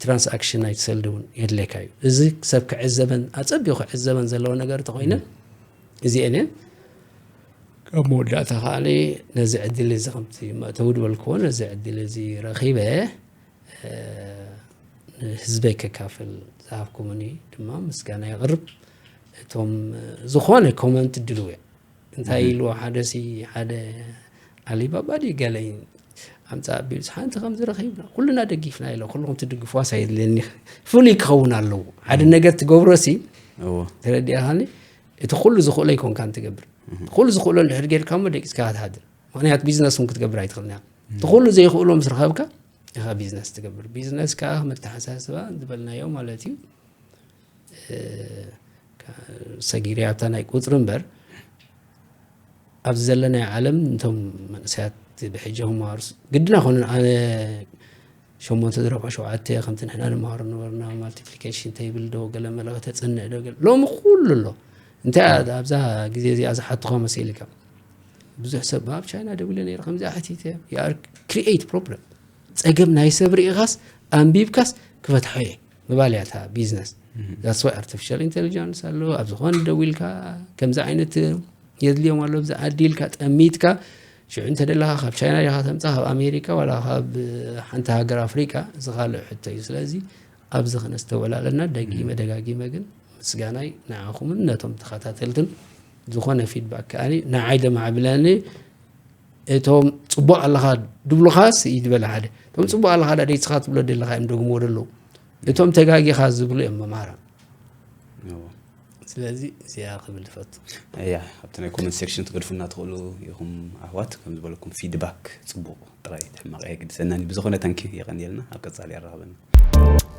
ትራንስኣክሽን ናይቲ ሰልዲ እውን የድለካ እዩ እዚ ሰብ ክዕዘበን ኣፀቢቑ ክዕዘበን ዘለዎ ነገር ተኮይነ እዚአን እየን ካብ መወዳእታ ከዓኒ ነዚ ዕድል እዚ ከምቲ መእተዊ ድበልክዎ ነዚ ዕድል እዚ ረኺበ ንህዝበይ ከካፍል ዝሃብኩምኒ ድማ ምስጋና የቕርብ እቶም ዝኾነ ኮመንት ድልው እዮም እንታይ ኢልዎ ሓደ ሲ ሓደ ኣሊባባ ድዩ ገለ ኣምፃ ኣቢሉስ ሓንቲ ከም ዝረኺብና ኩልና ደጊፍና ኢለ ኩልኹም ትድግፍዋስ ኣይድልየኒ። ፍሉይ ክኸውን ኣለዎ ሓደ ነገር ትገብሮ ሲ እዎ ተረዲእኻኒ። እቲ ኩሉ ዝኽእሎ ኣይኮንካን ትገብር። ኩሉ ዝኽእሎ እንድሕር ጌርካ እሞ ደቂስካ ትሃድር። ምክንያቱ ቢዝነስ እውን ክትገብር ኣይትኽእልና። እቲ ኩሉ ዘይኽእሎ ምስ ረኸብካ ኢኻ ቢዝነስ ትገብር። ቢዝነስ ከዓ መተሓሳስባ ዝበልናዮ ማለት እዩ። ሰጊረ ኣብታ ናይ ቁፅሪ እምበር ኣብዚ ዘለናዮ ዓለም እቶም መንእሰያት ብሕጂ ክመሃሩ ግድን ኣይኮነን። ኣነ ሸሞንተ ዝረብዖ ሸውዓተ ከምቲ ንሕና ንመሃሮ ነበርና ማልቲፕሊኬሽን ተይብል ዶ ገለ መለ ከተፅንዕ ዶ ገለ ሎሚ ኩሉ ኣሎ። እንታይ ኣብዛ ግዜ እዚኣ ዝሓትኻ መሲልካ ብዙሕ ሰብ ኣብ ቻይና ደዊለ ነይረ ከምዚኣ ሓቲተ ክሪኤት ፕሮብለም ፀገም ናይ ሰብ ርኢኻስ ኣንቢብካስ ክፈትሖ እየ ምባል እያ እታ ቢዝነስ። ዛስዋ ኣርቲፊሻል ኢንቴሊጀንስ ኣሎ ኣብ ዝኾነ ደዊልካ ከምዚ ዓይነት የድልዮም ኣሎ ብዚ ዓዲ ኢልካ ጠሚትካ ሽዑ እንተደለኻ ካብ ቻይና ዲኻ ተምፃ ካብ ኣሜሪካ ዋላ ካብ ሓንቲ ሃገር ኣፍሪቃ እዚ ካልእ ሕቶ እዩ። ስለዚ ኣብዚ ክነስተውዕል ኣለና። ደጊመ ደጋጊመ ግን ምስጋናይ ንዓኹምን ነቶም ተኸታተልትን ዝኾነ ፊድባክ ከኣ ንዓይ ደማዕብለኒ። እቶም ፅቡቅ ኣለኻ ድብሉኻስ ይድበለ ሓደ እቶም ፅቡቅ ኣለኻ ዳ ደይፅኻ ትብሎ ደለኻ እዮም ደግሞ ደለዉ። እቶም ተጋጊኻ ዝብሉ እዮም መማራ። እዎ ስለዚ እዚኣ ክብል ዝፈቱ እያ ኣብቲ ናይ ኮመንት ሴክሽን ትገድፉና ትኽእሉ ኢኹም ኣሕዋት። ከም ዝበለኩም ፊድባክ ፅቡቕ ጥራይ ሕማቕ የግድሰናን እዩ። ብዝኾነ ታንኪ የቐንየልና። ኣብ ቀፃሊ ኣራኸበና።